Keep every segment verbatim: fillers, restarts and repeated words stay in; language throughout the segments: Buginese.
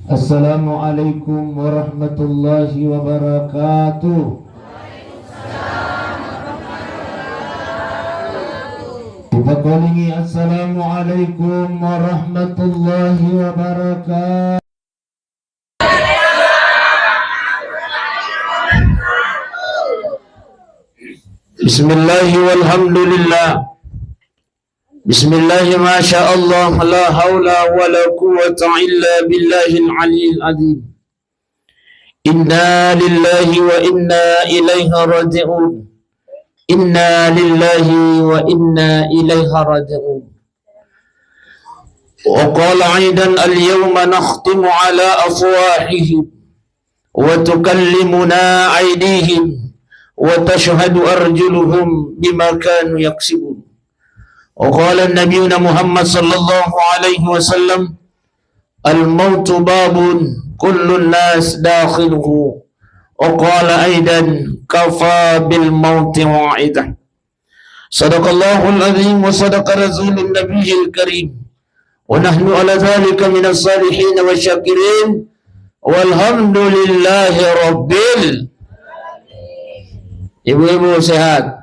Assalamualaikum warahmatullahi wabarakatuh. Upakolingi, assalamualaikum warahmatullahi wabarakatuh. Bismillah walhamdulillah. Bismillah, masya Allah, la haula wala quwwata illa billahil aliyil azim. Inna lillahi wa inna ilaihi raji'un. Inna lillahi wa inna ilaihi raji'un. Wa qala aidan, al-yawma nakhtimu ala afwahihim wa tukallimuna aydihim wa tashhadu arjuluhum bima kanu yaksibun. Wa qala nabiyuna Muhammad sallallahu alaihi wasallam, al-mautu babun kullun nas dakhiluhu. Wa qala aidan, kafa bil mauti wa'idah. Sadaqallahul azim wa sadaqa rasulun nabiyil karim. Wa nahnu ala dzalika minas salihin wa syakirin. Walhamdulillahi rabbil. Ibu-ibu sehat?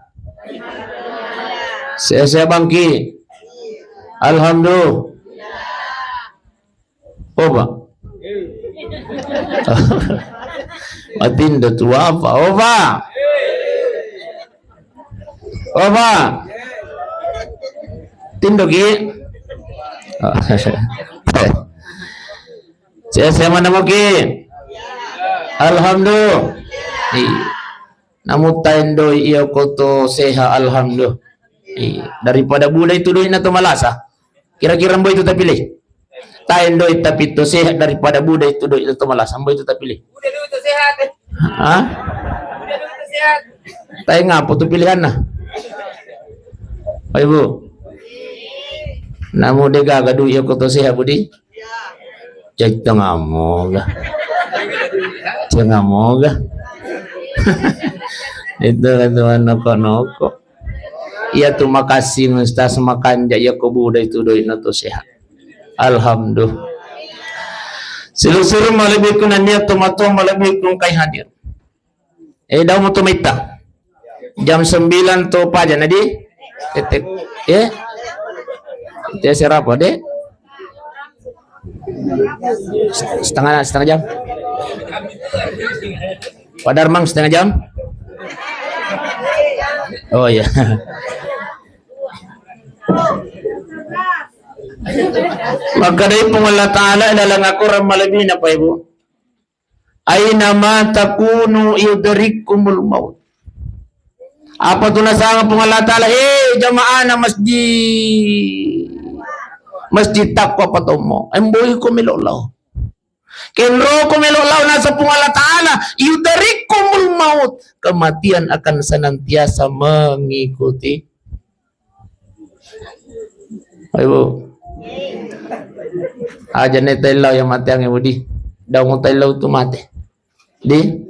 Sehat-sehat bangki? Alhamdulillah. Oba. Matindo tu apa? Oba. Oba. Tindo ki. Saya, saya mana mungkin? Alhamdulillah. Iya. Namu taendoi iya koto seha, alhamdulillah. Iya. Daripada budai tu doi na to malasa. Kira-kira mbo itu tapilih? Taendoi tapi to sehat daripada budai tu doi na to malasa. Mbo itu tapilih? Hah? Tae ngapo tu pilihanna? Ayo, Bu. Namu de gaga dui iya koto sehat, Budi? Cai tengamoga. Tengamoga. Itu kan teman noko-noko. Iya tu makasih Ustaz makanja iya ko budai tu doi na to sehat. Alhamdulillah. Silu-silu malebbiku nania tomatoa malebbiku kai hadir. Eh, dau mutu maitta. Jam sembilan to paja nadi. Tetek. Eh? Te serapa de? Setengah, setengah jam. Padarmang setengah jam. Oh iya. Maka dari Puang Allah Ta'ala dalam Al-Quran malebina, Pak Ibu. Aina ma takunu yudrikkumul maut. Apa tu nasanga Puang Allah Ta'ala, eh, jamaahna masjid. Masjid takwa patommo. Emboi ko melo lao. Kenro ko melo lao nasa Puang Allah Ta'ala, yudrikkumul maut. Kematian akan senantiasa mengikuti. Ayo, Bu. Aja ne tellau yang mate ange Budi. Daung tellau tu mate. Di.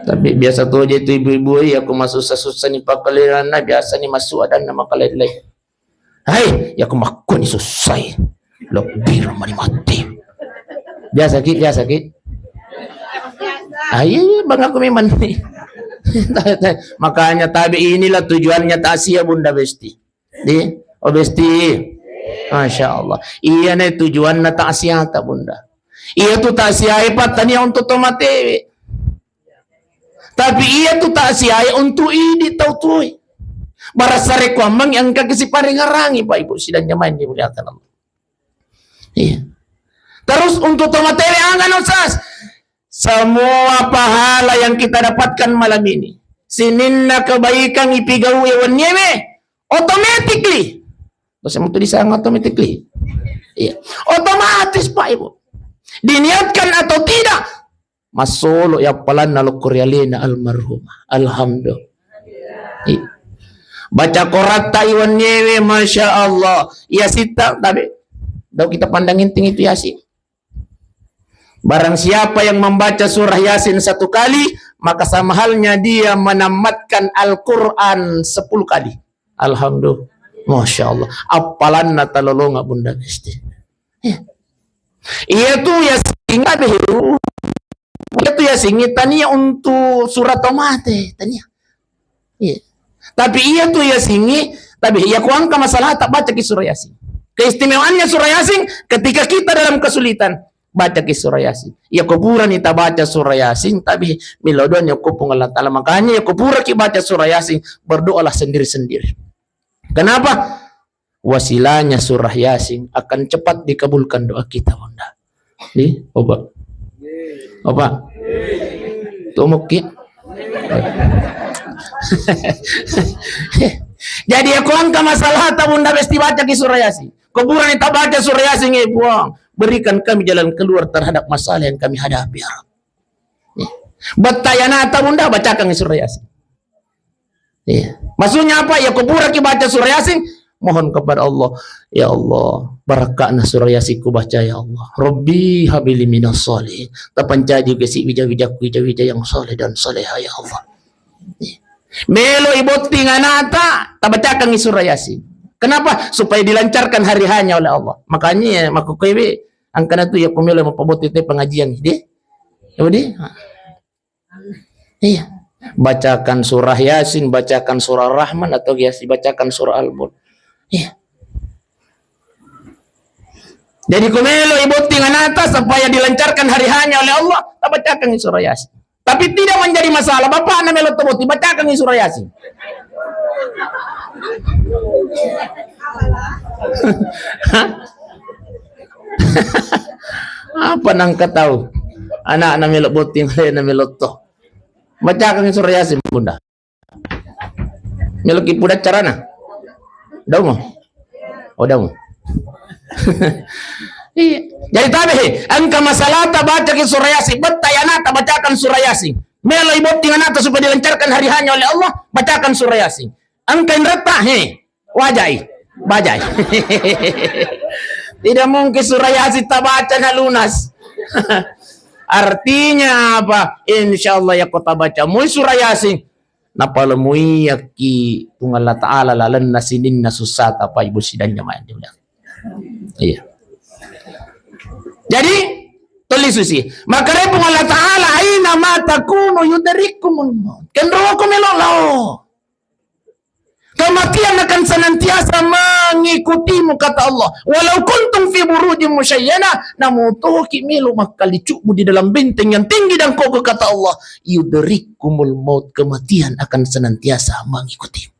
Tapi biasa tu aja itu ibu-ibu ya, aku masuk susah-susah ni pakaliranna, biasa ni masuk ada nama kalai-lai. Hai, ya aku makku ni susah. Lebih ramai mati. Biasa ki, biasa ki. Ah, iya, iya, bang aku memang ni. Makanya tabe inilah tujuannya takziah Bunda Besti. Di, oh Besti. Masya Allah. Iya nih tujuanna takziah ta Bunda. Iya tu takziah e pattania untuk tomatewe. Tapi iya tu takziah e untuk idi tau tuoi. Barasa rekuamang engka kesiparingarangi Pak Ibu sidang jamaah yang dimuliakan Allah. Iya. Terus untuk tomatewe angga no sas. Semua pahala yang kita dapatkan malam ini, sininna kebaikan ipigau e wenniewe, automatically. Bahasa mutu disanga automatically. Iya. Otomatis Pak Ibu. Diniatkan atau tidak, massolo yappalanna lokko rialena almarhumah. Alhamdulillah. Iya. Baca koratta i wenniewe, Masya Allah. Iya sitta, tapi dau kita pandang inting itu Yasin. Barang siapa yang membaca surah Yasin satu kali, maka sama halnya dia menamatkan Al-Quran sepuluh kali. Alhamdulillah. Masya Allah. Appalanna talolonga Bunda Besti. Ya. Iya tu Yasin, tapi iya tu Yasin tania untuk surah tau mate, tania. Iya. Tapi iya tu Yasin, tapi iya ku engka masalah tak baca ki surah Yasin. Keistimewaannya surah Yasin, ketika kita dalam kesulitan, baca ki surah Yasin. Iya ko purani tak baca surah Yasin, tapi melo doa ni ko Puang Allah Ta'ala. Makanya iya ko pura ki baca surah Yasin, berdoalah sendiri-sendiri. Kenapa? Wasilanya surah Yasin akan cepat dikabulkan doa kita, Bunda. Di, oba. Oba. Tumuki. Jadi aku engka masalah ta, Bunda, besti baca ki surah Yasin. Kuburan tak baca surah Yasin, eh, Puang, berikan kami jalan keluar terhadap masalah yang kami hadapi, ya Rabb. Bettayana ta, Bunda, bacakan surah Yasin. Iya. Maksudnya apa? Ya, ku pura ki baca surah Yasin, mohon kepada Allah, "Ya Allah, barakakna surah Yasin ku baca, ya Allah. Rabbi habili minas salihin." Tapancaji ke si wija-wijaku, wija-wija yang saleh dan saleha, ya Allah. Iya. Melo ibotting anata, tabacakan surah Yasin. Kenapa? Supaya dilancarkan hari hanya oleh Allah. Makanya ya, makkukewe angkana tu ya, ku melo mapabotting te pengajian, deh. Ya, deh. Iya. Bacakan surah Yasin, bacakan surah Rahman, atau Yasin, bacakan surah Al-Mulk. Iya. Jadi, ku melo ibotting anata supaya dilancarkan hari hanya oleh Allah, tabacakan surah Yasin. Tapi tidak menjadi masalah. Bapak na melo toboti, bacakan surah Yasin. Hah? Apa nangka tau? Anak na melo botting, na melo to. Bacakan surah Yasin, Bunda. Melo ki puda carana. Dau mo? Oh, dau mo. Iya. Jadi tabe, he, engka masalah ta baca ki surah Yasin. Bettayana ta bacakan surah Yasin. Melo ibotting anata supaya dilancarkan hari hanya oleh Allah, bacakan surah Yasin. Engka inretta, he. Wajai, bajai. Tidak mungkin surah Yasin tabaca na lunas. Artinya apa? Insya Allah ya ko tabaca mui surah Yasin, napalemui yakki Puang Allah Ta'ala lalenna sininna susah tapa ibu sidang jamaah yang dimuliakan. Iya. Jadi, tuli susi. Maka Puang Allah Ta'ala, "Aina ma takunu yudrikumul maut." Kenroko melo lao. Kematian akan senantiasa mengikutimu, kata Allah. Walau kuntum fi burujin musyayyana, namu toki melo makkalicubu di dalam benteng yang tinggi dan kokoh, kata Allah. Yudrikumul maut, kematian akan senantiasa mengikutimu.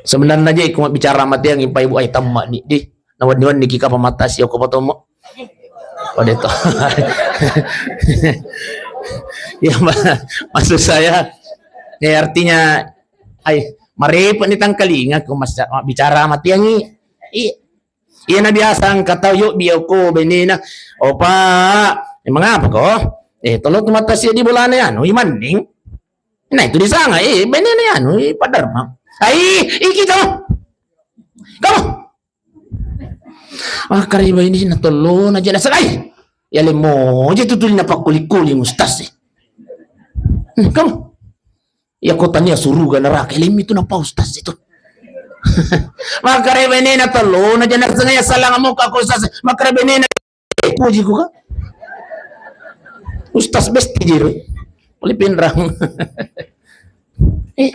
Sebenarnya je, ku bicara matiang ipa ibu ai tamma ni, di. Nawenni-wenni ki kapa mata sio ko patomo. Pada to. Ya, ma-, maksud saya, ya, artinya, ai, marepe ni tangkalinga ko mas-, bicara matiangi. Iya. Iya, na biasa engka tau yo bioko benena. "Oh, Pak, eh, mengapa ko? Eh, tolong tu mata sio di bolana anu, imanding." Nah, itu disanga, eh, benena anu, eh, Pak Darma. Ai, iki kamu. Kamu. Makkareba ini na tellona je naseng, ai. Ya lemo je tu tuli napakkuli-kuli ustaz, eh. Hmm, kamu. Ya kotanya suruga neraka, lemi tu napa ustaz itu. Makkareba ini na tellona je naseng, ya salang mo ka ko ustaz. Makkareba ini na puji ku ka. Ustaz besti jiro. Oli pinrang. Eh.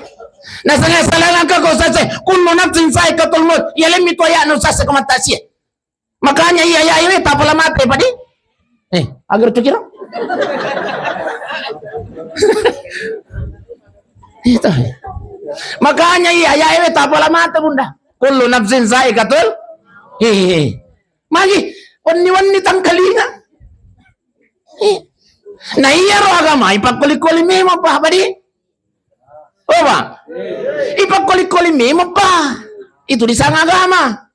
Naseng salang ka ko ustaz, kullu nafsin saikatul maut. Ya lemi tu ya no sasa ko mata sio. Makanya iya, iya, iya, tapala mate, padi? Eh, agar cukiro? Itu. Makanya iya, iya, iya, tapala mate, Bunda. Kullu nafsin saikatul. Hehehe. Magi, wenni-wenni tangkalinga. Eh. Nah, iya ro agama, ipakkoli-koli memang, Pak, padi? Oh, Pak. Ipakkoli-koli memang, Pak. Itu disanga agama.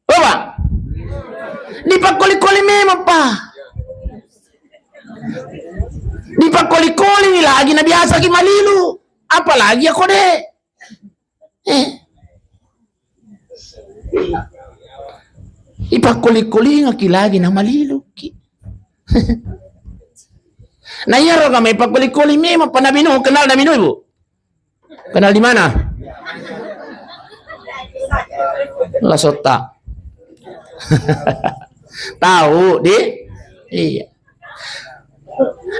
Coba. Dipakkoli-koli memang, Pak. Dipakkoli-koli ni lagi na biasa ki malilu. Apalagi ya kode. Eh. Ipakkoli-koli ngaki lagi na malilu ki. Nah, iya ro kami pakkoli-koli memang, Pak, Nabi Nuh, kenal Nabi Nuh, Ibu? Kenal di mana? Lasota. Tahu, di? Iya.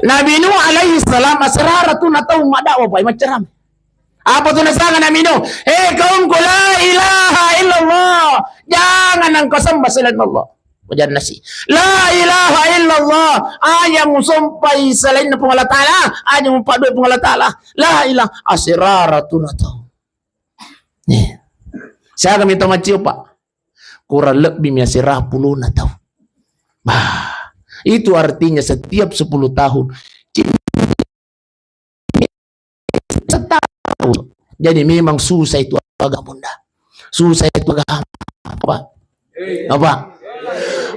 Nabi Nuh alaihi salam asirara tu natau maddakwah, Pak, maccarama. Apa tu nasanga Nabi Nuh? "Hei kaumku, la ilaha illallah. Jangan engkau sembah selain Allah." Wajan nasi. "La ilaha illallah. Aja musompai selain Puang Allah Ta'ala. Aja mupadduai Puang Allah Ta'ala. La ilaha." Asirara tu natau. Nih. Siaga mita macio, Pak? Kurang lebih mia sirapuluna tau. Bah, itu artinya setiap sepuluh tahun. Setahun. Jadi memang susah itu agama, Bunda. Susah itu agama. Apa? Apa?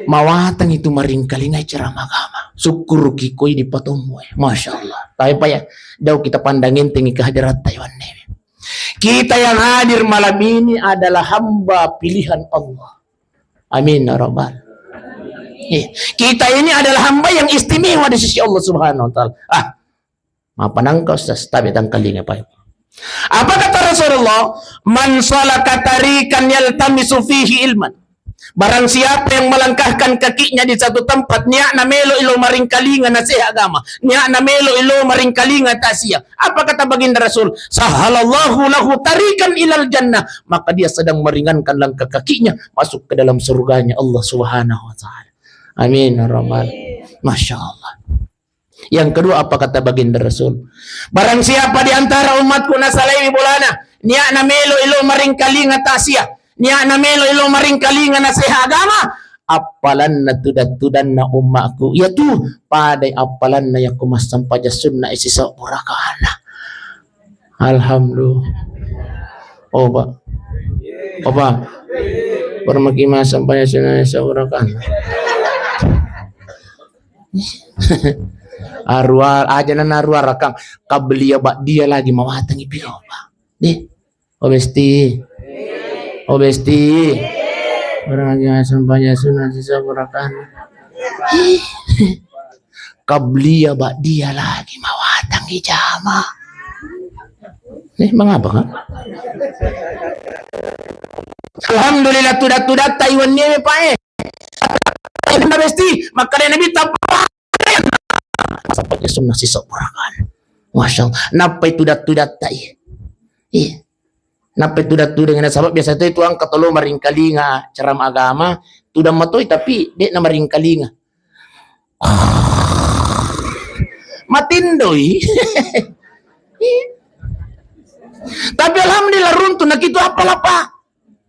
Mawatang itu maringkalingai ceramah agama. Sukkuruki koi di patommu, eh. Masya Allah. Tapi, Pak, ya, jauh kita pandang enteng kehadirat Taiwan ini. Kita yang hadir malam ini adalah hamba pilihan Allah. Amin ya rabbal. Eh, kita ini adalah hamba yang istimewa di sisi Allah Subhanahu wa Ta'ala. Ah, maaf nangka, Ustaz, tapi tangkalinga, Pak. Apa kata Rasulullah? "Man salaka tariqan yaltamisu fihi ilman." Barang siapa yang melangkahkan kakinya di satu tempat, niatna melo ilo maringkalinga nasihat agama, niatna melo ilo maringkalinga takziah. Apa kata Baginda Rasul? "Sahhalallahu lahu tariqan ilal jannah." Maka dia sedang meringankan langkah kakinya masuk ke dalam surganya Allah Subhanahu wa Ta'ala. Amin ya rabbal. Masya Allah. Yang kedua, apa kata Baginda Rasul? Barang siapa di antara umatku nasalaiwi bolana, niatna melo ilo maringkalinga takziah, niatna melo ilo maringkalinga nasihat agama, appalanna tudat-tudanna ummaku, yaitu padai appalanna yakko massampajang sunna isi sabbu rakaanna. Alhamdulillah. Oba. Oba. Permaki massampajang sunna isi sabbu rakaanna. Arwah, aja nana arwah rakang. Qabliyah ba'diyah lagi mawatangi piro, Pak. Deh. Oh, Besti. Oh, Besti. Orang lagi massampajang sunna isi sabbu rakaanna. Qabliyah ba'diyah lagi mawatangi jama. Eh, mengapa, Kak? Alhamdulillah, tudat-tudat Taiwan ini, Pak, eh. Bunda Besti, makkeda Nabi, tapa. Sampai sunna isi sabbu rakaanna. Masya Allah. Nappai tudat-tudat tai. Iya. Nappai tudat-tudat, nasaba biasa tu itu angka tolo maringkalinga ceramah agama, tudang matoi tapi dek na maringkalinga. Matindoi. Iya. Tapi alhamdulillah runtu nakitu apa lapa.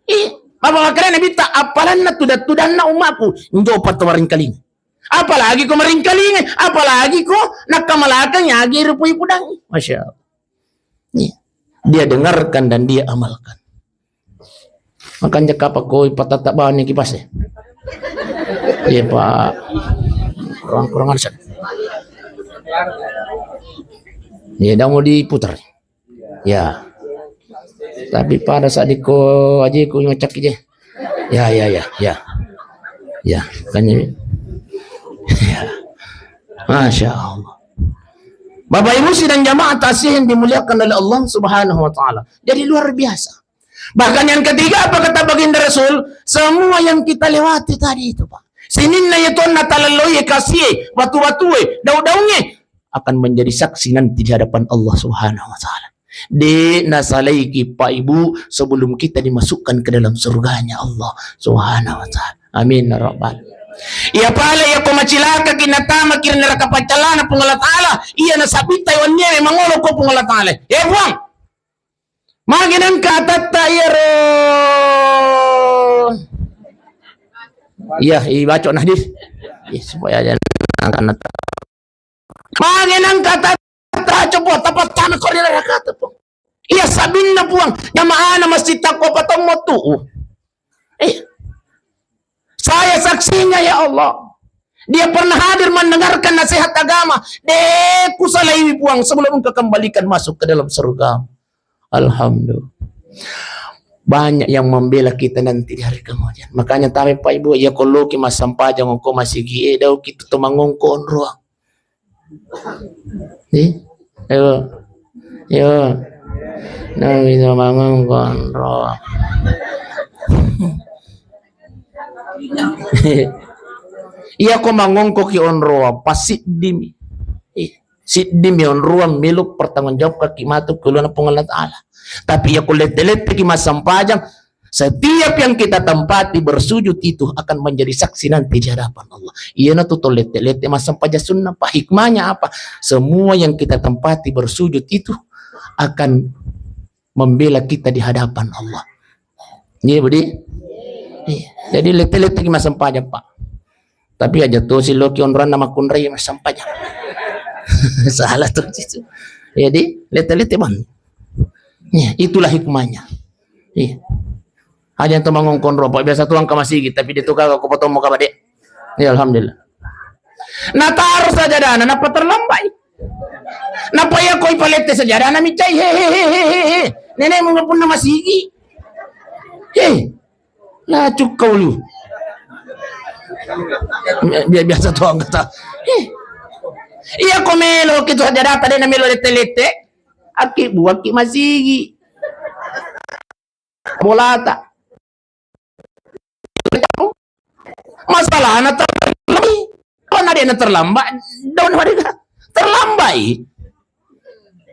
Ih, apa makanya Nabi tak apalanna tudat-tudanna umatku. Njo patto maringkalinga. Apalagi ko maringkalinga, apalagi ko nakkamalakang yagi rupui pudangi. Masya Allah. Iya. Dia dengarkan dan dia amalkan. Makanya kapang koi patatta bawang ni kipas, eh. Iya, Pak. Kurang, kurang ajar. Iya, dah mau diputar. Ya. Tapi pada saat diko aja ku ngecek aja. Ya, ya, ya, ya. Ya, kan ini. Ya. Masya Allah. Bapak Ibu sidang jamaah takziah yang dimuliakan oleh Allah Subhanahu wa Ta'ala. Jadi luar biasa. Bahkan yang ketiga, apa kata Baginda Rasul? Semua yang kita lewati tadi itu, Pak. Sininna ya tuanna talalloi, kasie, batu-batue, daun-daunnya akan menjadi saksi nanti di hadapan Allah Subhanahu wa Ta'ala. De nasalaiki, Pak Ibu, sebelum kita dimasukkan ke dalam surganya Allah Subhanahu wa Ta'ala. Amin ya rabbal. Iya pale iya ko macilaka ki natama ki neraka paccalana Puang Allah Ta'ala, iya nasabbitta iwanniya memang olo ko Puang Allah Ta'ala. Ya Puang, magi nengka atatta iyaro. Iya, ibaco nah di. Iya, supaya aja angka nata. Magi nengka atatta coba tapattana ko ri neraka, Puang. Iya sabinna Puang, jamaahna masjid takwa patommo tu. Eh. Saya saksinya, ya Allah. Dia pernah hadir mendengarkan nasihat agama. Deh, kusalaiwi Puang sebelum engkau kembalikan masuk ke dalam surga. Alhamdulillah. Banyak yang membela kita nanti di hari kemudian. Makanya tame Pak Ibu, ya koloki massampajang ongko masigi, eh, dauki tu tomangongko onroang. Eh? Ayo. Yo. Nah, bisa bangun kontrol. Iya ko mangongkoki onroang, pasiddimi. Eh, siddimi onroang melo pertanggungjawabkaki matu ki oloanna Puang Allah Ta'ala. Tapi iya ko lette-letteki massempajang, setiap yang kita tempati bersujud itu akan menjadi saksi nanti di hadapan Allah. Iyanatu to lette-lette massempajang sunnah, Pak. Hikmahnya apa? Semua yang kita tempati bersujud itu akan membela kita di hadapan Allah. Iya, Budi? Iya. Jadi lette-letteki massempajang, Pak. Tapi aja to siloki onroanna makkunrai massempajang. Salah tuh itu. Jadi lette-lette, Bang. Iya, itulah hikmahnya. Iya. Aja to mangongkon ro, Pak, biasa tuang ke masigi, tapi dia tuh kagak ko potong muka, Pak, Dek. Ya, alhamdulillah. Nataro sajadana, napa terlambai. Napa iya koi palette sajadana micai, he, he, he, he, he, he. Nenekmu punna masigi. He. Lah, cukkau lu. Bia-, biasa tuang kata. He. Iya ko melo ki tu sajadata, de' na melo lette-lette. Aki buaki masigi. Bolata. Masalahna terlambat. Kalau na de' na terlambat, daun warga terlambat.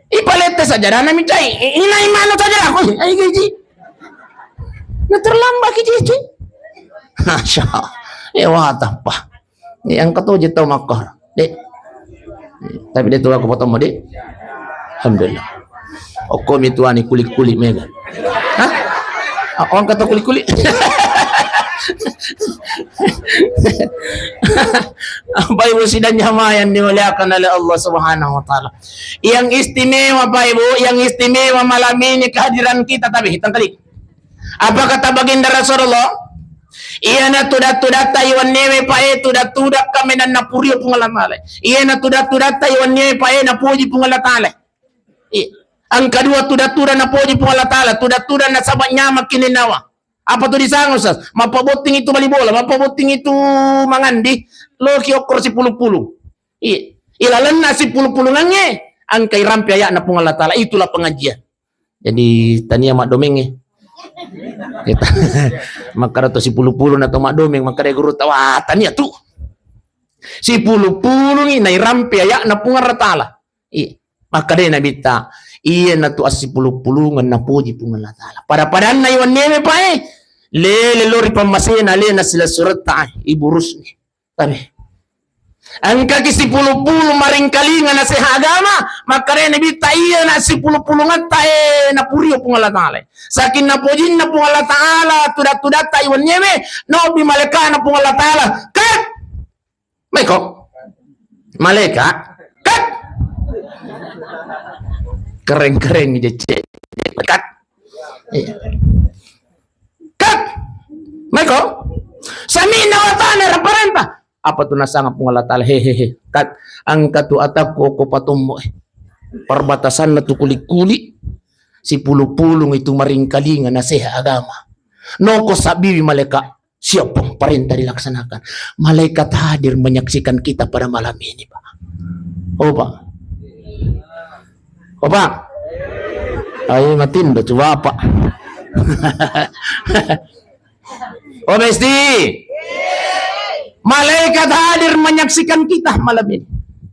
Ipalette sajadana micai. Inai manu saja aku. Ai gaji. Na terlambat ki cici. Masya Allah. Eh, wah, tappa. Yang ketujuh tau makkor. Dek. Tapi dia tuh aku potong, Dek. Alhamdulillah. Okko mi tuani kuli-kuli mega. Hah? Ah, orang kata kuli-kuli. Bapak Ibu sidang jamaah yang dimuliakan oleh Allah Subhanahu wa Ta'ala. Yang istimewa, Pak Ibu, yang istimewa malam ini kehadiran kita, tapi hitam kali. Apa kata baginda Rasulullah? Iyana tuda-tudatta iwannewe pae tuda-tuda kamenan napurio Puang Allah Ta'ala. Iyana tuda-tudatta iwannewe pae napuji Puang Allah Ta'ala. Iya. Angka dua tuda-tuda napuji Puang Allah Ta'ala, tuda-tuda nasaba nyama kininnawa. Apa tu disanga, Ustaz? Mappabotting itu bali bola, mappabotting itu mangandi, loki okkoro sipulu-pulu. Iya. Ilalenna sipulu-pulungangnge, angka irampe aya'na Puang Allah Ta'ala, itulah pengajian. Jadi tania maddomeng e. Kita makkara to sipulu-pulu na to maddomeng, makkara guru tawa tania tu. Sipulu-pulungi nairampe aya'na Puang Allah Ta'ala. Iya. Makkada Nabitta, iya na tu assipulu-pulungeng napuji Puang Allah Ta'ala. Pada-padanna iwannewe pae, lele lori pammasena alena sila suretta, Ibu Rusni. Tabe. Engkaki sipulu-pulu maringkalinga naseha agama, makkadai Nabitta, iya na sipulu-pulungetta e napurio Puang Allah Ta'ala. Saking napojinna Puang Allah Ta'ala, tuda-tudatta iwannewe, naobbi malaikana Puang Allah Ta'ala. Kat! Maiko. Malaika. Kat! Keren-keren jecce. Kat! Iya. Kat! Maiko. Sami'na wa ata'na, raparenta. Apa tu nasanga Puang Allah Ta'ala? Hehehe. Kat, angka tu atakku okko patommo e. Perbatasanna tu kuli-kuli. Sipulu-pulung itu maringkalinga naseha agama. Noko sabbiwi malaika. Siapa parenta dilaksanakan. Malaikat hadir menyaksikan kita pada malam ini, Pak. Oh, Pak. Oh, Pak. Ayo matindo coba, Pak. Oh, Besti. Malaikat hadir menyaksikan kita malam ini.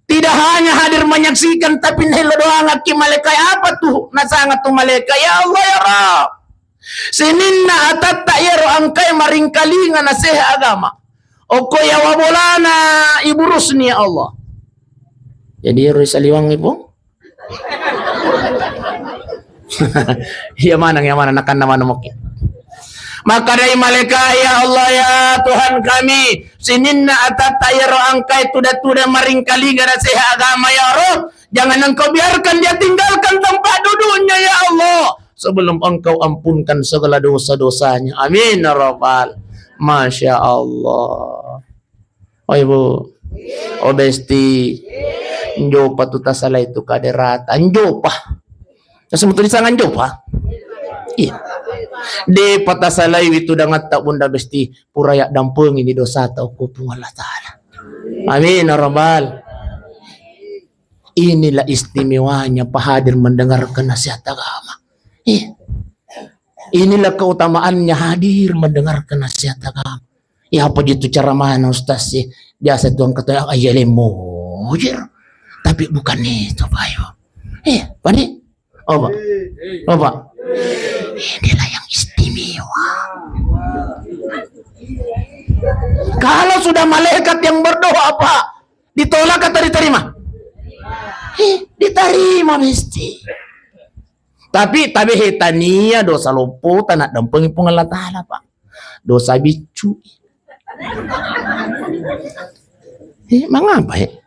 Tidak hanya hadir menyaksikan, tapi nelo doangakki malaikat. Apa tuh? Nasanga tu malaikat, ya Allah, ya Rabb. Sininna atatta iyaro angkae maringkalinga naseha agama. Okko yawa bolana Ibu Rusni, ya Allah. Jadi iyaro saliwangngi, Pung? Iya maneng, iya maneng, nakanna maneng moki. Makkadai malaika, ya Allah, ya Tuhan kami, sininna atatta iyaro angkae tuda-tuda maringkalinga naseha agama, ya Rabb. Jangan Engkau biarkan dia tinggalkan tempat duduknya, ya Allah, sebelum Engkau ampunkan segala dosa-dosanya. Amin, ya Rabbal. Masya Allah. Oh, Ibu. Oh, Besti. Njopa tu tasalai tu kaderata. Njopa. Nasemutu disanga njopa. Iya. Depa tasalai witu dangatta, Bunda Besti. Pura yaddampengi ni dosata okko Puang Allah Ta'ala. Amin, ya Rabbal. Inilah istimewanya Pak hadir mendengarkan nasihat agama. Iya. Inilah keutamaannya hadir mendengarkan nasihat agama. Ya apa gitu cara mana ustaz sih? Biasa tuang kata ayah lemo. Tapi bukan itu, Pak. Eh, Pak. Oh, Pak. Oh, Pak. Inilah yang istimewa. Kalau sudah malaikat yang berdoa, Pak, ditolak atau diterima? Eh, diterima mesti. Tapi tabe hetania dosa loppo tanah dampeng Puang Allah Ta'ala, Pak. Dosa biccu. Eh, mengapa, eh?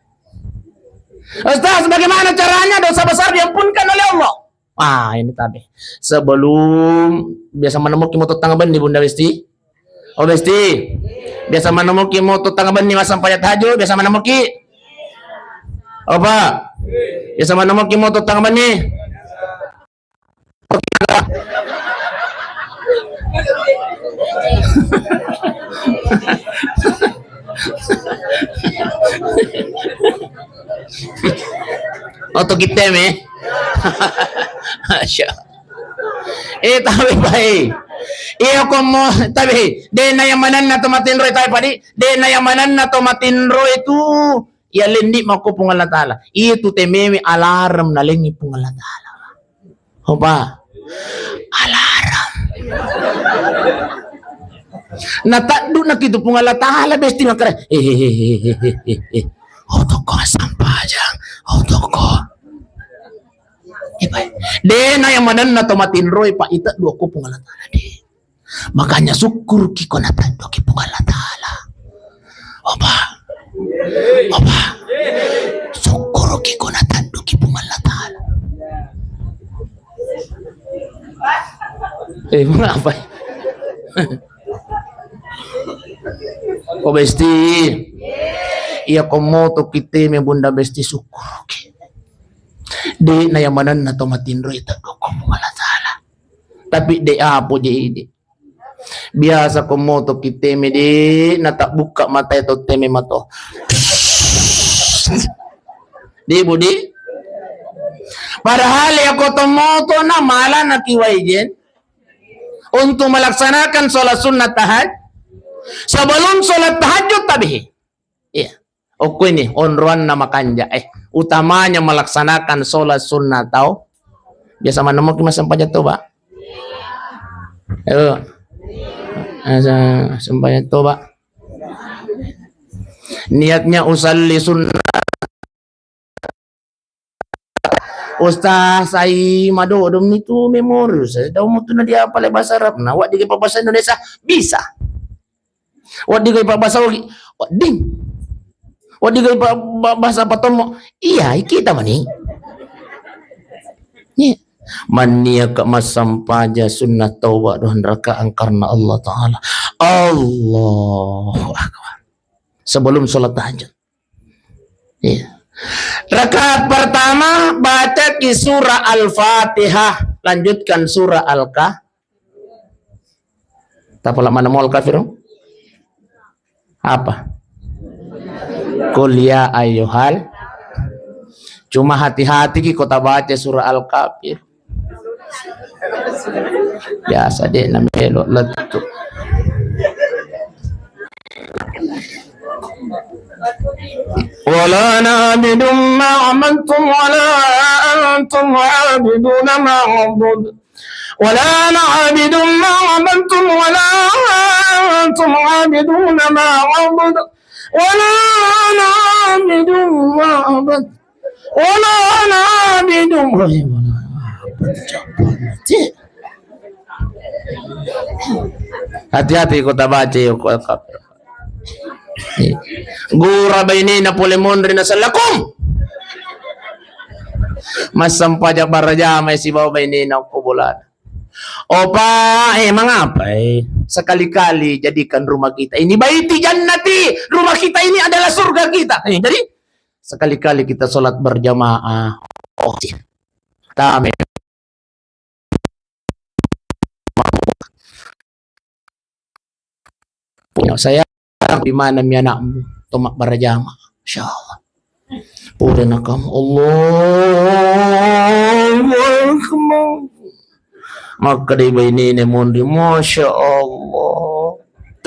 Ustaz, bagaimana caranya dosa besar diampunkan oleh Allah? Ah, ini tabe. Sebelum biasa menemuki moto tangga bendi, Bunda Besti? Oh, Besti. Biasa menemuki moto tangga bendi masa payah tahajud, biasa menemuki? Apa? Biasa menemuki moto tangga bendi? Oto kita me. Masya. Eh, tapi baik. Iya, komo, tapi de na yang manenna to matinro, tapi padi, de na yang manenna to matinro itu, ya lendi mako Puang Allah Ta'ala. Itu tememe alarm nalengi Puang Allah Ta'ala. Hoba. Alarm. Nataddu nakitu Puang Allah Ta'ala besti makara. Eh, eh, eh, eh, eh, eh, eh. Otoko sampajang. Otoko. Eh, baik. De na yang manenna to matinroi, Pak, ita dua ko Puang Allah Ta'ala, de. Makanya syukur ki ko nataddu ki Puang Allah Ta'ala. Oba. Oba. Syukur ki ko nataddu ki Puang Allah Ta'ala. Eh, mengapa? Ko besti. Iya, ko moto kita me Bunda Besti, syukur ki. De na yang manenna to matinroi taddu ko Puang Allah Ta'ala. Tapi de apo je ini. Biasa ko moto ki teme de, na tabbuka mata to teme mato. Di budi. Padahal ya ko to moto na mala na ki waijen untuk melaksanakan sholat sunnah tahajud. Sebelum sholat tahajud tabe. Iya. Okko ini onroanna makanja, eh, utamanya melaksanakan sholat sunnah tau. Biasa manemmoki massempajang toba? Ayo. Asa sempajang toba. Niatnya usalli sunnah. Ustaz, sai madodong itu memori, Ustaz. Dau mutu na dia pale bahasa Arab. Nah, wak di bahasa Indonesia bisa. Wedding ko ipabbasa ogi, wedding. Wedding ko ipabba-, basa patommo, iya, kita mani. Iya. Mannia ka massampaja sunnah tauba dua rakaat karena Allah Ta'ala. Allahu Akbar. Sebelum sholat tahajud. Iya. Rakaat pertama baca ki surah Al-Fatihah, lanjutkan surah Al-Kah-, Tapala mana mol kafirun? Apa? Qul ya ayyuhal. Cuma hati-hati ki ko tabaca surah Al-Kafir. Biasa de na melo lettu. Wala na'budu ma 'abadtum wala antum 'abiduna ma a'bud. ولا نعبد ما عبدتم ولا أنتم عابدون ما أعبد ولا نعبد ما عبد ولا نعبد ما. Hati-hati ko tabaca yo ko. Gura bainena pole monri na sallakum. Massampaja barajama sibawa bainena ko bolana. Opa, eh, mengapa, eh? Sekali-kali jadikan rumah kita ini baiti jannati, rumah kita ini adalah surga kita. Eh, jadi sekali-kali kita sholat berjamaah. Oh, iya. Kami. Punya saya di mana mi anakmu? Tomak berjamaah. Insyaallah. Pura na kamu, Allahu Akbar. Maka di bainene monri, Masya Allah.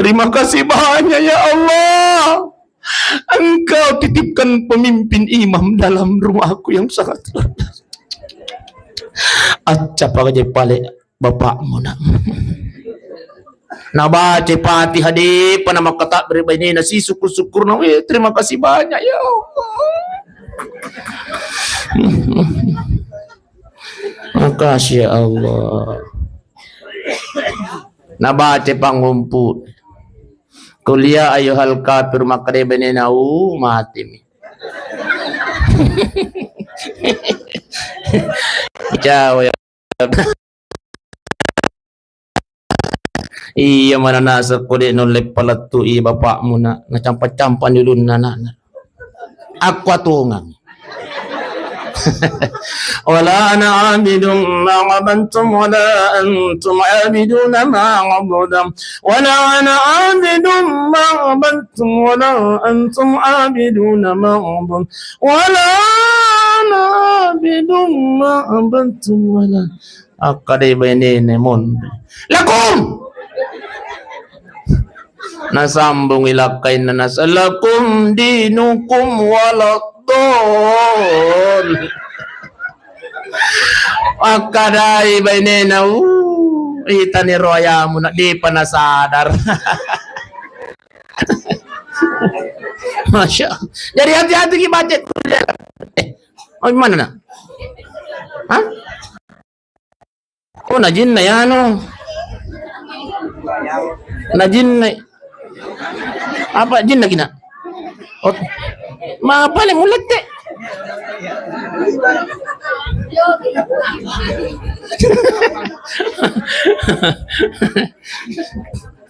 Terima kasih banyak ya Allah. Engkau titipkan pemimpin imam dalam rumahku yang sangat luar biasa. Acca pagaje pale bapakmu nak. Nabaca Fatihah depa na makkatakbir bainena si syukur-syukurna, "Weh, terima kasih banyak ya Allah." Makasih ya Allah. Nabaca pangumpu. Kuliah ayuhal kafir, makkeda bainena, "Uh, matimi." Jauh ya. Iya mana nasab ko de nulle palettu i bapakmu nak, nacampa-campa ni ulunna anakna. Aku atungang. Wala ana abidum ma abattum wala antum abiduna ma a'budu. Wala ana abidum ma abattum wala antum abiduna ma a'budu. Wala ana abidum ma abattum wala. Akkadai bainena monri. Lakum. Nasambungi lakkainna nasa, "Lakum dinukum waladdallin." Akkadai bainena, uh, itani roayamu nak depa nasadar. Masya Allah. Jadi hati-hati ki baca. Eh, oh, mana nak? Hah? Oh, na jinna ya, anu. Na jinna. Apa jinna kina? Oh. Ma apa le mulette?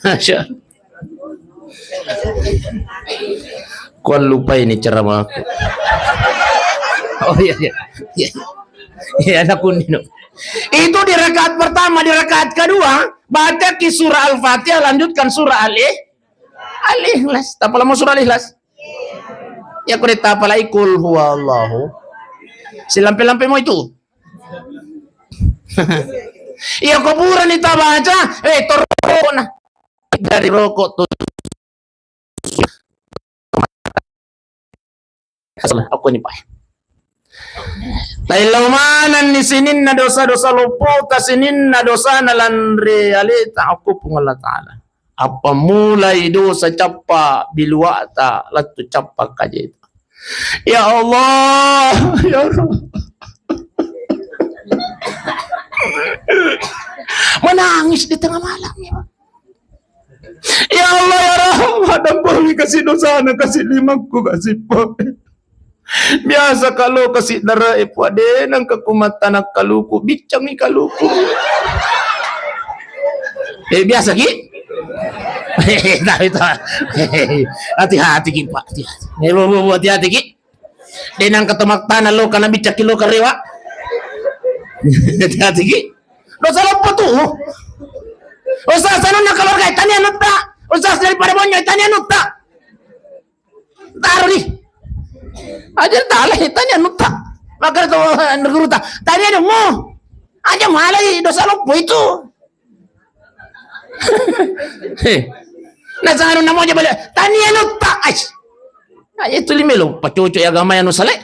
Masya Allah. Kuallupai ni ceramahku. Oh iya, iya. Iya. Iya, anak kuning. Itu di rakaat pertama, di rakaat kedua, baca ki surah Al-Fatihah, lanjutkan surah Al-, Al-Ikhlas. Tapala mau surah Al-Ikhlas? Ya, kau tapala ikul huwallahu. Silampe-lampe mau itu. Iya, kuburan itu baca, eh, torokna. Dari rokok tuh. Salah, aku ini, Pak. Taillau manenni sininna dosa-dosa loppota, sininna dosana lanre aleta, aku Puang Allah Ta'ala. Apa mulai dosa cappa biluata, lettu cappa kajeta. Ya Allah, ya Rabb. Menangis di tengah malam, ya. Ya Allah, ya Rahman, dampengi kasi dosana, kasi limakku, kasi pole. Biasa kalo kasi dara e, Puang, de nengka kumattana kaluku, biccangi kaluku. Eh, biasa ki? Tapi ta-, hati-hati ki, Pak, hati-hati. Eh, bu, bu, bu, hati-hati ki. De nengka tomattana lo kana biccaki lo karewa. Hati-hati ki. Dosa loppo tu. Ustaz, sanunna keluarga, tania nutta. Ustaz, daripada bonyo, tania nutta. Taruh di. Aja tale, tania nutta. Maka tu, eh, guru ta, tania dong, mu. Aja malai dosa loppo itu. Heh. Nah, sanunna mo aja balik. Tania nutta. Ais. Aja itu limelo, pacoco ya agama yang nusale.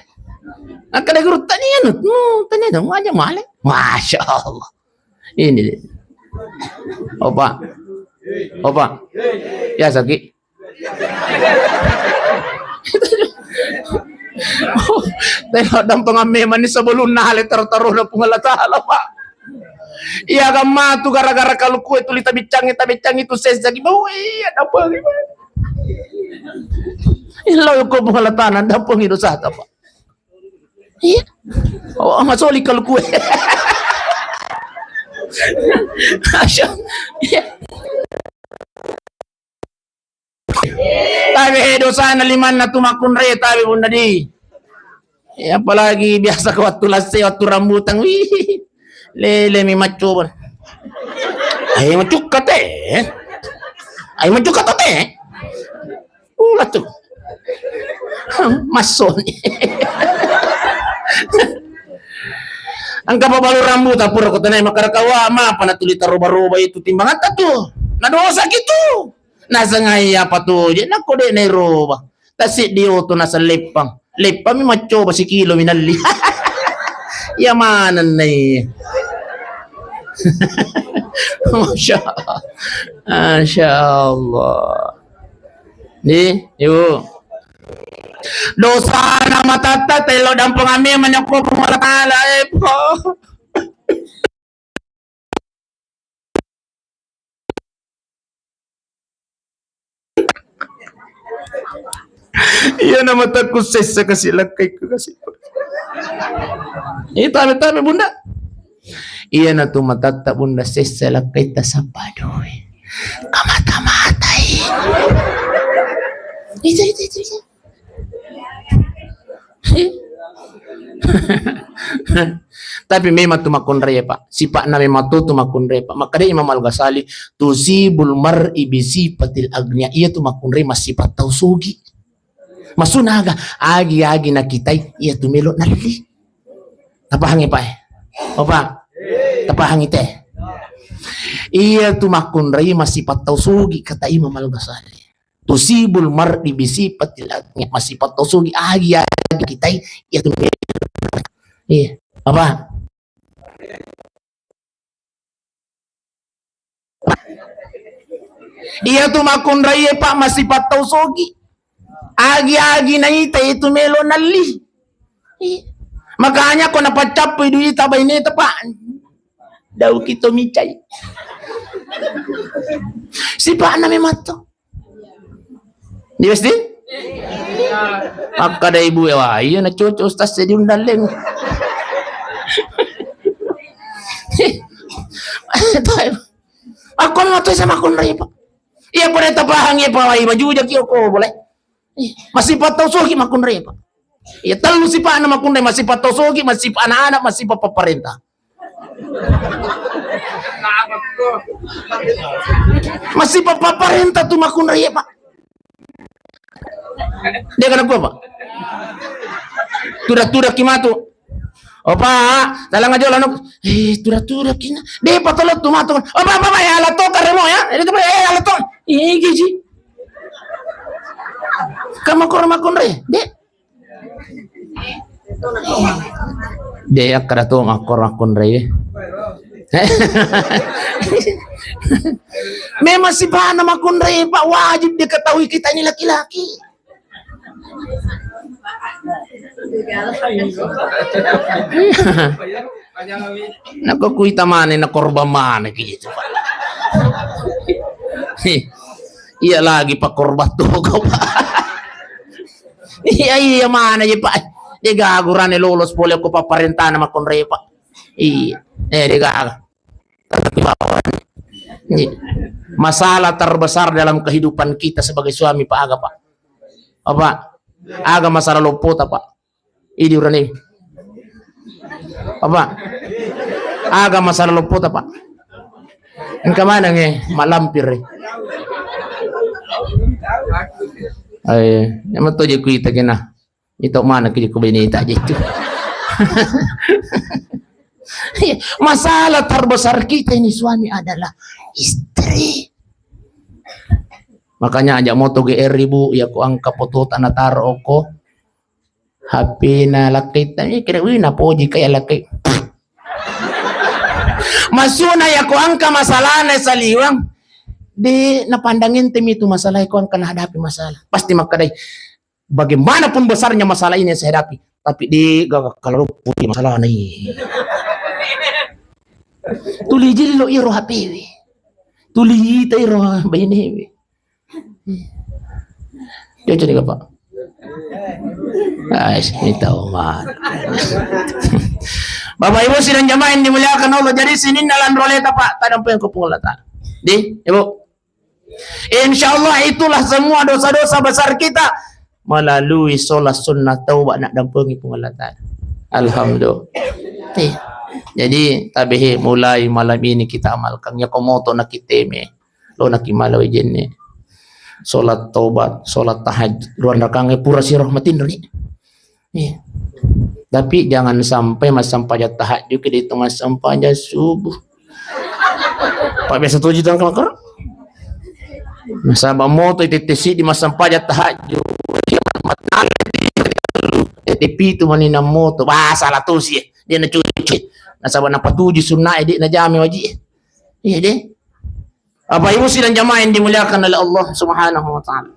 Maka ada guru, tania nutta. Hmm, tania dong, aja malai. Masya Allah. Ini dia. Opa. Opa. Ya, sakit. Tengok dampeng amme mani sebelum nale tertaruh na Puang Allah Ta'ala, Pak. Iya, gamma tu gara-gara kaluku itu tuli tabiccangi, tabiccangi tu ses lagi. Oh, iya, dampeng. Illa ko Puang Allah Ta'ala, dampeng itu sah, Pak. Iya. Oh, masoli kaluku. Iya. Tabe dosana limanna tu makkunrai tabe bunda di. Ya, apalagi biasa ko wattu lasse, wattu rambutan. Wih. Lele mi maccoba. Ayo macukka te. Ayo macukka to te. Ula tu. Massoni. Engka pabalu rambuta pura ko tanai makkada kawa, mapa natuli taroba-roba itu timbangatta tu. Na dosa kitu. Nasengai apa tu je, nakko de' nairoba. Tasiddi oto naseng leppang. Leppang mi maccoba sikilo mi nalli. Iya maneng nai. Masya Allah. Masya Allah. Ni, Ibu. Dosana matatta tello dampengami menyokko Puang Allah Ta'ala, eh, po. Iya na matakku sessa kasi lakkai ku kasi. Eh, tabe-tabe, Bunda. Iya na tu matatta, Bunda, sessa lakkai tasabba doi. Kamata-matai. Itu, itu, itu, itu. Tapi memang tu makkunrai, Pak. Sipa'na memang tu, tu makkunrai, Pak. Makkeda Imam Al-Ghazali, "Tusibul mar'i bisifatil agniya." Iya tu makkunrai masipa tau sogi. Masuna aga, agi-agi nakitai, iya tu melo nalli. Tapahangi, Pak, eh? Oh, Pak. Tapahangi te. Iya tu makkunrai masipa tau sogi, kata Imam Al-Ghazali. Tusibul mar'i bisifatil agniya, masipa tau sogi, agi-agi kitai, iya tu. Iya. Apa? Iya tu makkunrai, Pak, masipa tau sogi. Agi-agi naita itu melo nalli. Iya. Makanya ko napaccappui duita baineta, Pak, dauki to micai. Sipa'na memang to. Di pasti? Makkeda ibu e, "Wah, iya na cocok ustaz saya diundang leng." Aku memang tu sama kunrai, Pak. Iya, pada tapahang, iya, Pak, wai baju jaki oko boleh. Ih, masipa tau sogi makkunrai, Pak. Iya, tellu sipa'na makkunrai, masipa tau sogi, masipa anak-anak, masipa papparenta. Masipa papparenta tu makkunrai, Pak. Dia kena gua, Pak. Tuda-tuda ki matu. Oh, Pak, dalang aja lanu. Eh, tuda-tuda kina. Dia patolo tu matu. Oh, Pak, Pak, Pak, ya, ala to karemo ya. Ini tu, eh, ala to. Eh, gigi. Kamu kurang makkunrai, Dek. De, akkada to makkoro makkunrai. Memang sipa'na makkunrai, Pak, wajib diketahui kita ini laki-laki. Nako kuita mana, na korban mana gitu, Pak. Iya lagi, Pak, korban toko, Pak. Iya, iya, mana je, Pak? De gaga urane lolos pole ko papparentana makkunrai, Pak. Iya. Eh, de gaga. Iya. Masalah terbesar dalam kehidupan kita sebagai suami, Pak, aga, Pak? Apa? Aga masalah loppota, Pak? Idi urane. Apa? Aga masalah loppota, Pak? Engka maneng e, malampir e. Eh, yang betul je kuita kena. Itu mana kiri ku bini tak je itu. Masalah terbesar kita ini suami adalah istri. Makanya aja moto G R, Ibu, ya ku angka foto tanah taro oko. H P na lakkaita, eh, kira, wih, napoji kaya lakkai. Masuna ya ko angka masalahna saliweng, de napandang enteng mi tu masalah ko angka nahadapi masalah. Pasti makkadai, bagaimanapun besarnya masalah ini yang saya hadapi, tapi de gaga kalau putih masalah nih. Tuli jillo iro H P we. Tuli ita iro baine we. Cocok nih, Pak. Ah, ini tahu, Mat. Bapak Ibu sidang jamaah yang dimuliakan Allah, jadi sininna lanro leta, Pak, tadang pengko Puang Allah Ta'ala. Di, Ibu. Insya Allah itulah semua dosa-dosa besar kita melalui sholat sunnah taubat nak dampengi Puang Allah Ta'ala. Alhamdulillah. Iya. Jadi, tabehe mulai malam ini kita amalkan. Ya komoto nakiteme. Lo naki mala wejenne. Sholat taubat, sholat tahajud, ruang rakange pura siro matinro ni. Iya. Tapi jangan sampai massampajang tahajud ke itu massampajang subuh. Pak biasa tujuh tahun kelakar. Nasaba moto tette siddi massempajang tahajud. Tette pitu mani na moto. Wah, salah tosi, eh. Dia na cuci. Nasaba napatuju sunnae, de najama waji. Iya, de. Bapak Ibu sidang jamaah yang dimuliakan oleh Allah Subhanahu wa Ta'ala.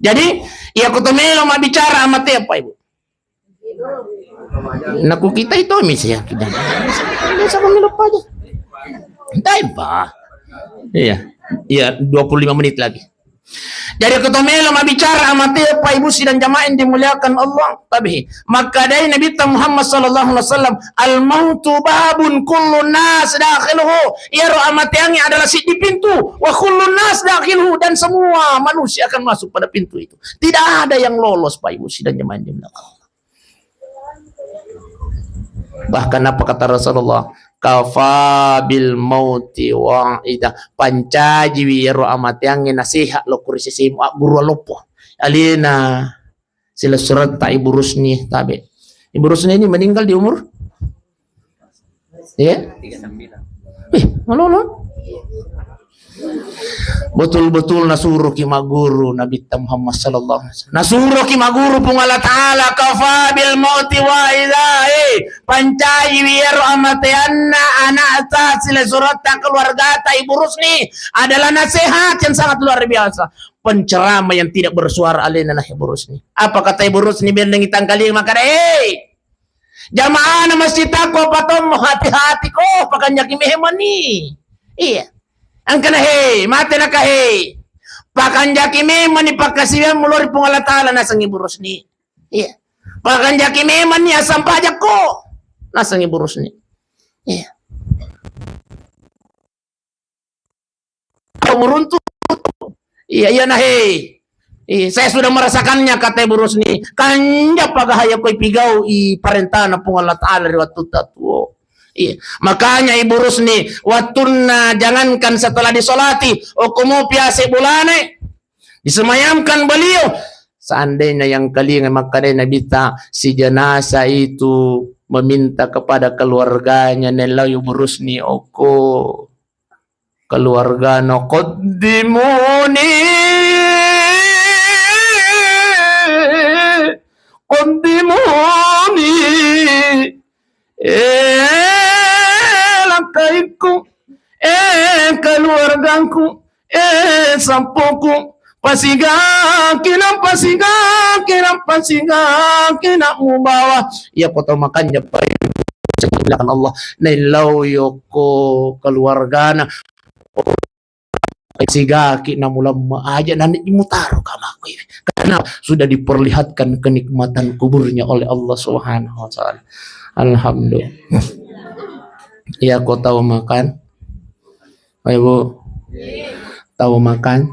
Jadi, iya ko to melo mabbicara amate, Bapak Ibu. Naku kita itu misi ya kita. Biasa pemilu aja. Taipa. Iya. Iya, dua puluh lima menit lagi. Jadi ko to melo mabbicara amate, Bapak Ibu sidang jamaah yang dimuliakan Allah. Tabe. Makkadai Nabi Muhammad sallallahu alaihi wasallam, "Al mautu babun kullu nas dakhiluhu." Iyaro amateangnge adalah siddi pintu. "Wa kullu nas dakhiluhu," dan semua manusia akan masuk pada pintu itu. Tidak ada yang lolos, Bapak Ibu sidang jamaah yang dimuliakan Allah. Bahkan apa kata Rasulullah? "Kafa bil mauti wa'ida." Pancajiwi iyaro amateangnge nasihat lo kuri sisimu agguru loppo. Alena silessuretta Ibu Rusni tabe. Ibu Rusni ini meninggal di umur? Iya? Wih, malolo. Betul-betul nasuroki maguru Nabi Muhammad sallallahu alaihi wasallam. Nasuroki maguru Puang Allah Ta'ala, "Kafa bil mauti wa'idha." Eh, pancajiwi iyaro amateanna anakta, silessuretta, keluargata Ibu Rusni adalah nasihat yang sangat luar biasa. Penceramah yang tidak bersuara alena na Ibu Rusni. Apa kata Ibu Rusni? Bendengi tangkaling makkada, "Hei, jamaahna masjid aku, apa tommo hati-hati ko, pakanjaki memani." Iya. Angkana, "Hei, mate naka hei. Pakanjaki memani pakkasiwiang mulori Puang Allah Ta'ala," naseng Ibu Rusni. Iya. "Pakanjaki memani asam pajakko," naseng Ibu Rusni. Iya. Meruntu. Iya, iya, nah, hei. Iya, saya sudah merasakannya, kata Ibu Rusni. Kanja pagahaya koi pigau i parentana Puang Allah Ta'ala ri wattu tatuo. Iya, makanya Ibu Rusni, wattunna jangankan setelah disolati, okkomo piase bulane, disemayamkan beliau. Seandainya yang kelinga makkadai Nabitta, si jenazah itu meminta kepada keluarganya, nellau Ibu Rusni, okko keluargana, "Qaddimuni, qaddimuni, eh, lakkaikku, eh, keluargaku, eh, sappoku, pasigaki na, pasigaki na, pasigaki na mubawa." Iya, ko tau makanja, Pak. Silakan Allah, naillau yokko keluargana. Sigaki na mulamma aja nanti mutaro kamaku. Karena sudah diperlihatkan kenikmatan kuburnya oleh Allah Subhanahu wa Ta'ala. Alhamdulillah. Iya, ko tau makan? Ayo, Bu. Tau makan?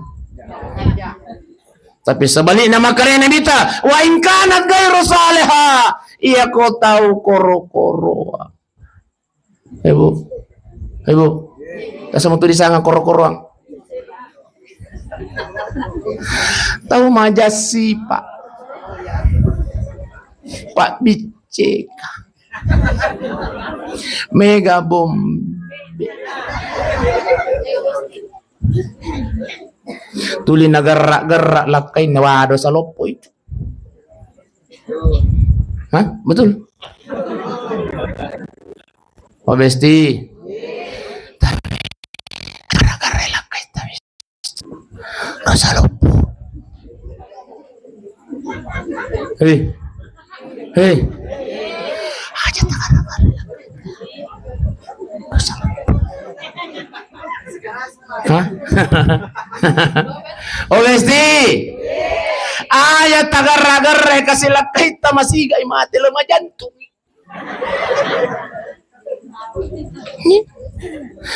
Tapi sebaliknya, makanya Nabi ta, "Wa in kanat ghairu salihah." Iya, ko tau koro-koro. Ibu, Ibu, rasa mutu disanga koro-koroang. Tau majassi, Pak. Pak Bicceka. Mega Bombe. Tuli nagerra-gerra lakkainna, wah, dosa loppo itu. Hah? Betul? Oh, Besti. Tapi gara-gara lakkai tapi dosa loppo. Hei. Hei. Aja tak gara-gara lakkai. Dosa loppo. Hah? Oh, Besti. Aja tagarra-garra kasi lakkaita masigai mate lema jantung.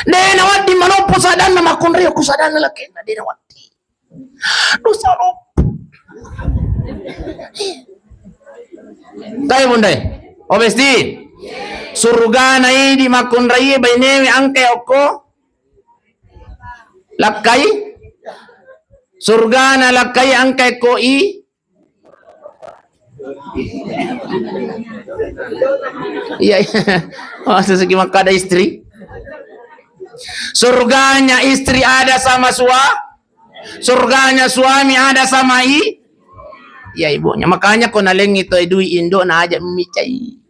De nawaddi manoppo sadanna makkunrai ku sadanna lakkainna de nawaddi. Dosa loppo. Tae bundai. Oh, Besti. Surgana idi makkunrai bainewe angke okko. Lakkai? Surgana lakkai angkai ko i? Iya, iya. Masa segi makkada istri? Surganya istri ada sama sua-, Surganya suami ada sama i-, ya ibunya. Makanya ko nalengi to dui indo na aja micai.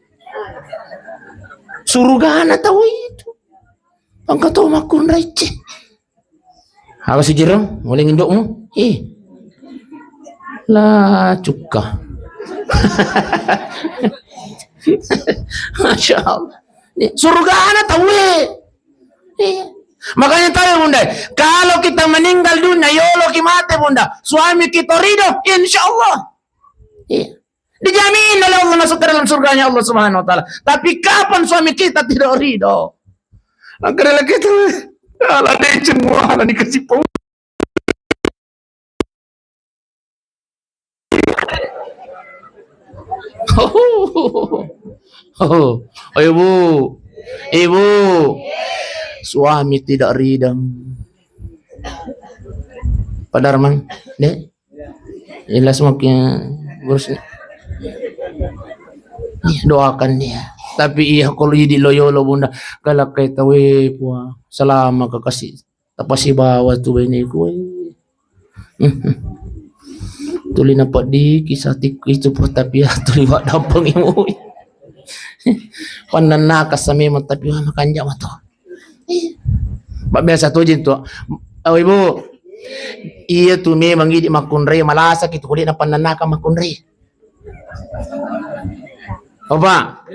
Surgana tau itu. Engka to makkunrai, cek. Apa sih, Jero? Oleh indokmu? Eh. Lah, cukka. Masya Allah. Surgana tau, eh. Eh. Makanya tahu, Bunda, kalau kita meninggal dunia, yolo ki mate, Bunda, suami kita ridho, insya Allah. Iya. Dijamin oleh Allah masuk ke dalam surganya Allah Subhanahu wa Ta'ala. Tapi kapan suami kita tidak ridho? Maka dalam kita, ala diceng, ala dikasih pau. Oh, oh, oh, ibu, ibu, suami tidak ridho. Padahal mang, dek, Jelas mungkin, terus, iya, doakan dia. Tapi iya, kalau idi loyolo, Bunda, galak kai tawe, Puang. Selama kekasih, tapasibawa tu beneku, eh. Tuli napaddiki satikku itu, Puang, tapi ya, tuli waddampeng ibu. Pannannaka samemang, tapi wah, makanja mato. Iya. Pak, biasa tu jin tu. Oh, Ibu. Iya tu memang idi makkunrai, malasa ki tu ko de napannannaka makkunrai. Oh, Pak.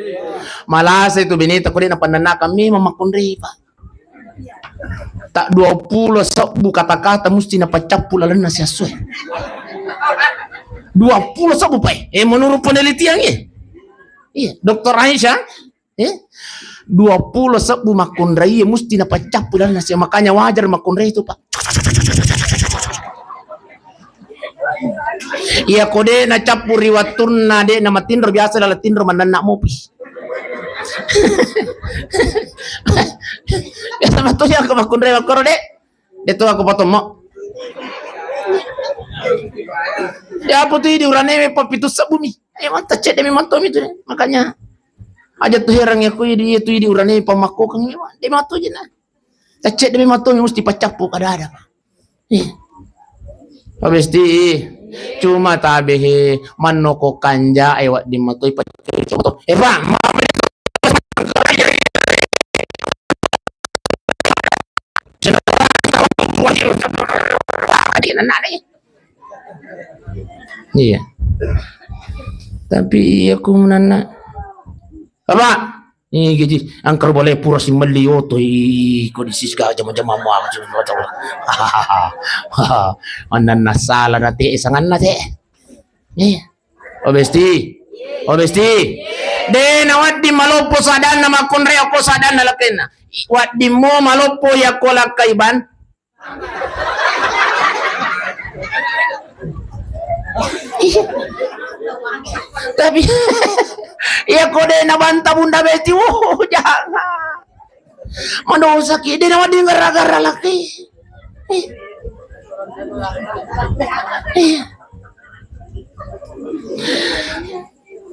Malasa itu bineta ko de napannannaka memang makkunrai, Pak. Tak dua puluh sebbu kata-kata musti napaccappu lalenna siassue. Dua puluh sebbu, Pak. Eh, menurut penelitian, eh. Iya, Doktor Aisyah, eh, dua puluh sebbu makkunrai musti napaccappu lalenna siassue. Makanya wajar makkunrai itu, Pak. Iya, ko de nacappu ri wattunna de namatinro, biasa lala tinro mannanna mopi. Biasa matu ya ko makkunrai makkoro, Dek. De tu aku potong mo. Ya apa tu idi uranewe pa pitu sebbu mi. Eh, mata cek demi matomi tu. Makanya aja tu heran ya ku idi, tu idi uranewe pa makkokeng mi. De matu je na. Cek demi matomi musti paccappu kada ada. Iya. Pabesti, cuma tabehe mannoko kanja e wadding matoi paccoto. Eh, Pak, maaf. Iya. Tapi iya ku menanna. Apa? Ih, gaji, angker boleh pura si melli oto, ih, kondisi segala jama-jama mua, macam-macam. Mananna sala na te, sanganna te. Iya. Oh, besti. Oh, besti. De na wedding maloppo sadanna makkunrai okko sadanna lakkainna. Wedding mo maloppo yakko lakkaiban. Iya. Tapi iya ko de nabanta Bunda Beti, oh, jangan. Madosa ki, de nawedding gara-gara laki. Iya. Iya.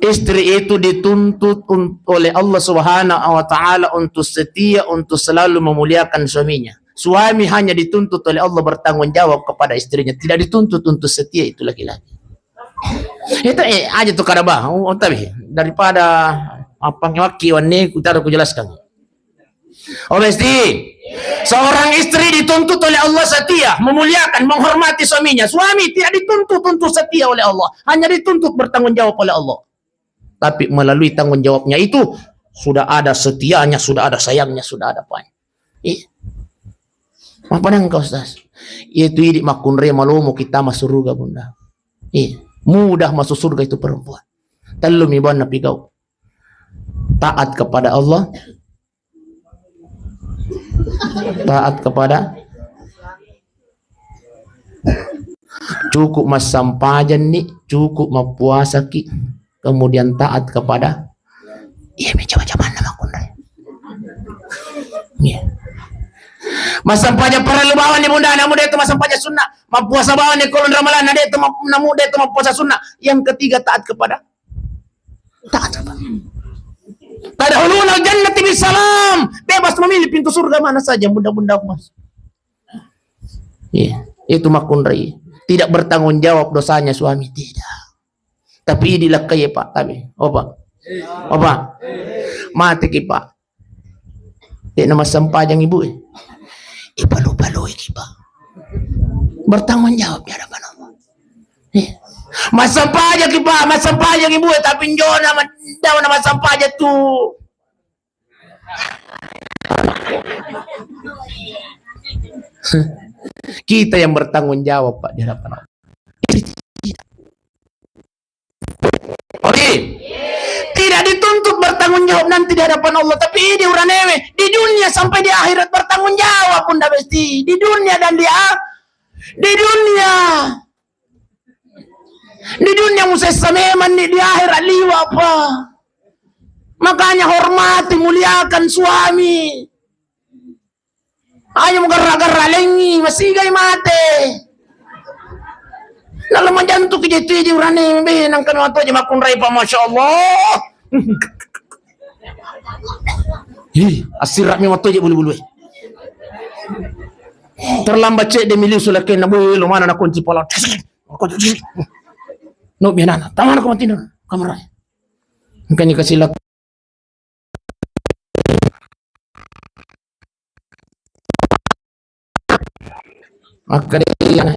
Istri itu dituntut un-, oleh Allah Subhanahu wa Ta'ala untuk setia, untuk selalu memuliakan suaminya. Suami hanya dituntut oleh Allah bertanggung jawab kepada istrinya, tidak dituntut untuk setia itu laki-laki. Itu, eh, aja tu kada bah, oh, tapi daripada apa ngewaki wanne, ku taruh ku jelaskan. Oh, besti. Seorang istri dituntut oleh Allah setia, memuliakan, menghormati suaminya. Suami tidak dituntut untuk setia oleh Allah, hanya dituntut bertanggung jawab oleh Allah. Tapi melalui tanggung jawabnya itu, sudah ada setianya, sudah ada sayangnya, sudah ada apanya. Iya. Apa nang kau, Ustaz? Itu idi makkunrai malomo kita masuk surga, Bunda. Iya. Mudah masuk surga itu perempuan. Tellu mi bawanna pigau. Taat kepada Allah, taat kepada, cukup massampajanni, cukup mappuasaki, kemudian taat kepada, iya, mi jama-jamanna makkunrai. Iya. Massampajang parellu bawanni, Bunda, namu de tu massampajang sunnah, mappuasa bawanni kolon ramalan, na de tu map-, namu de tu mappuasa sunnah. Yang ketiga, taat kepada Taat. Tadkhulunal jannata bisalam. Bebas memilih pintu surga mana saja, bunda-bunda emas. Iya. Itu makkunrai. Tidak bertanggung jawab dosanya suami, tidak. Tapi idi lakkai, Pak, tapi. Oh, Pak. Oh, Pak. Mati ki, Pak. Dek na massempajang ibu, eh. Ipalu-palui ki, Pak. Bertanggung jawab di hadapan Allah. Eh. Massempajang ki, Pak, massempajang ibu, eh, tapi njona ma-, njona massempajang tu. Kita yang bertanggung jawab, Pak, di hadapan Allah. Oke. Tidak dituntut bertanggung jawab nanti di hadapan Allah, tapi di uranewe, di dunia sampai di akhirat bertanggung jawab, Bunda Besti. Di dunia dan di a-, di dunia. Di dunia musessa memang ni, di akhirat liwa, Pak. Makanya hormati, muliakan suami. Ayo mugarra-garra lengi, masigai mate. Dalam majantu ki jetu di urane, be, nang kami matoje makkunrai, Pak, Masya Allah. Hi, asirami matoje bulu-bulu, eh. Terlambat cek demi liu sulakenna, boy, lo mana na kunci pola. No bianana, tamana ko matinro kamar. Engkani kasilak. Makkeda,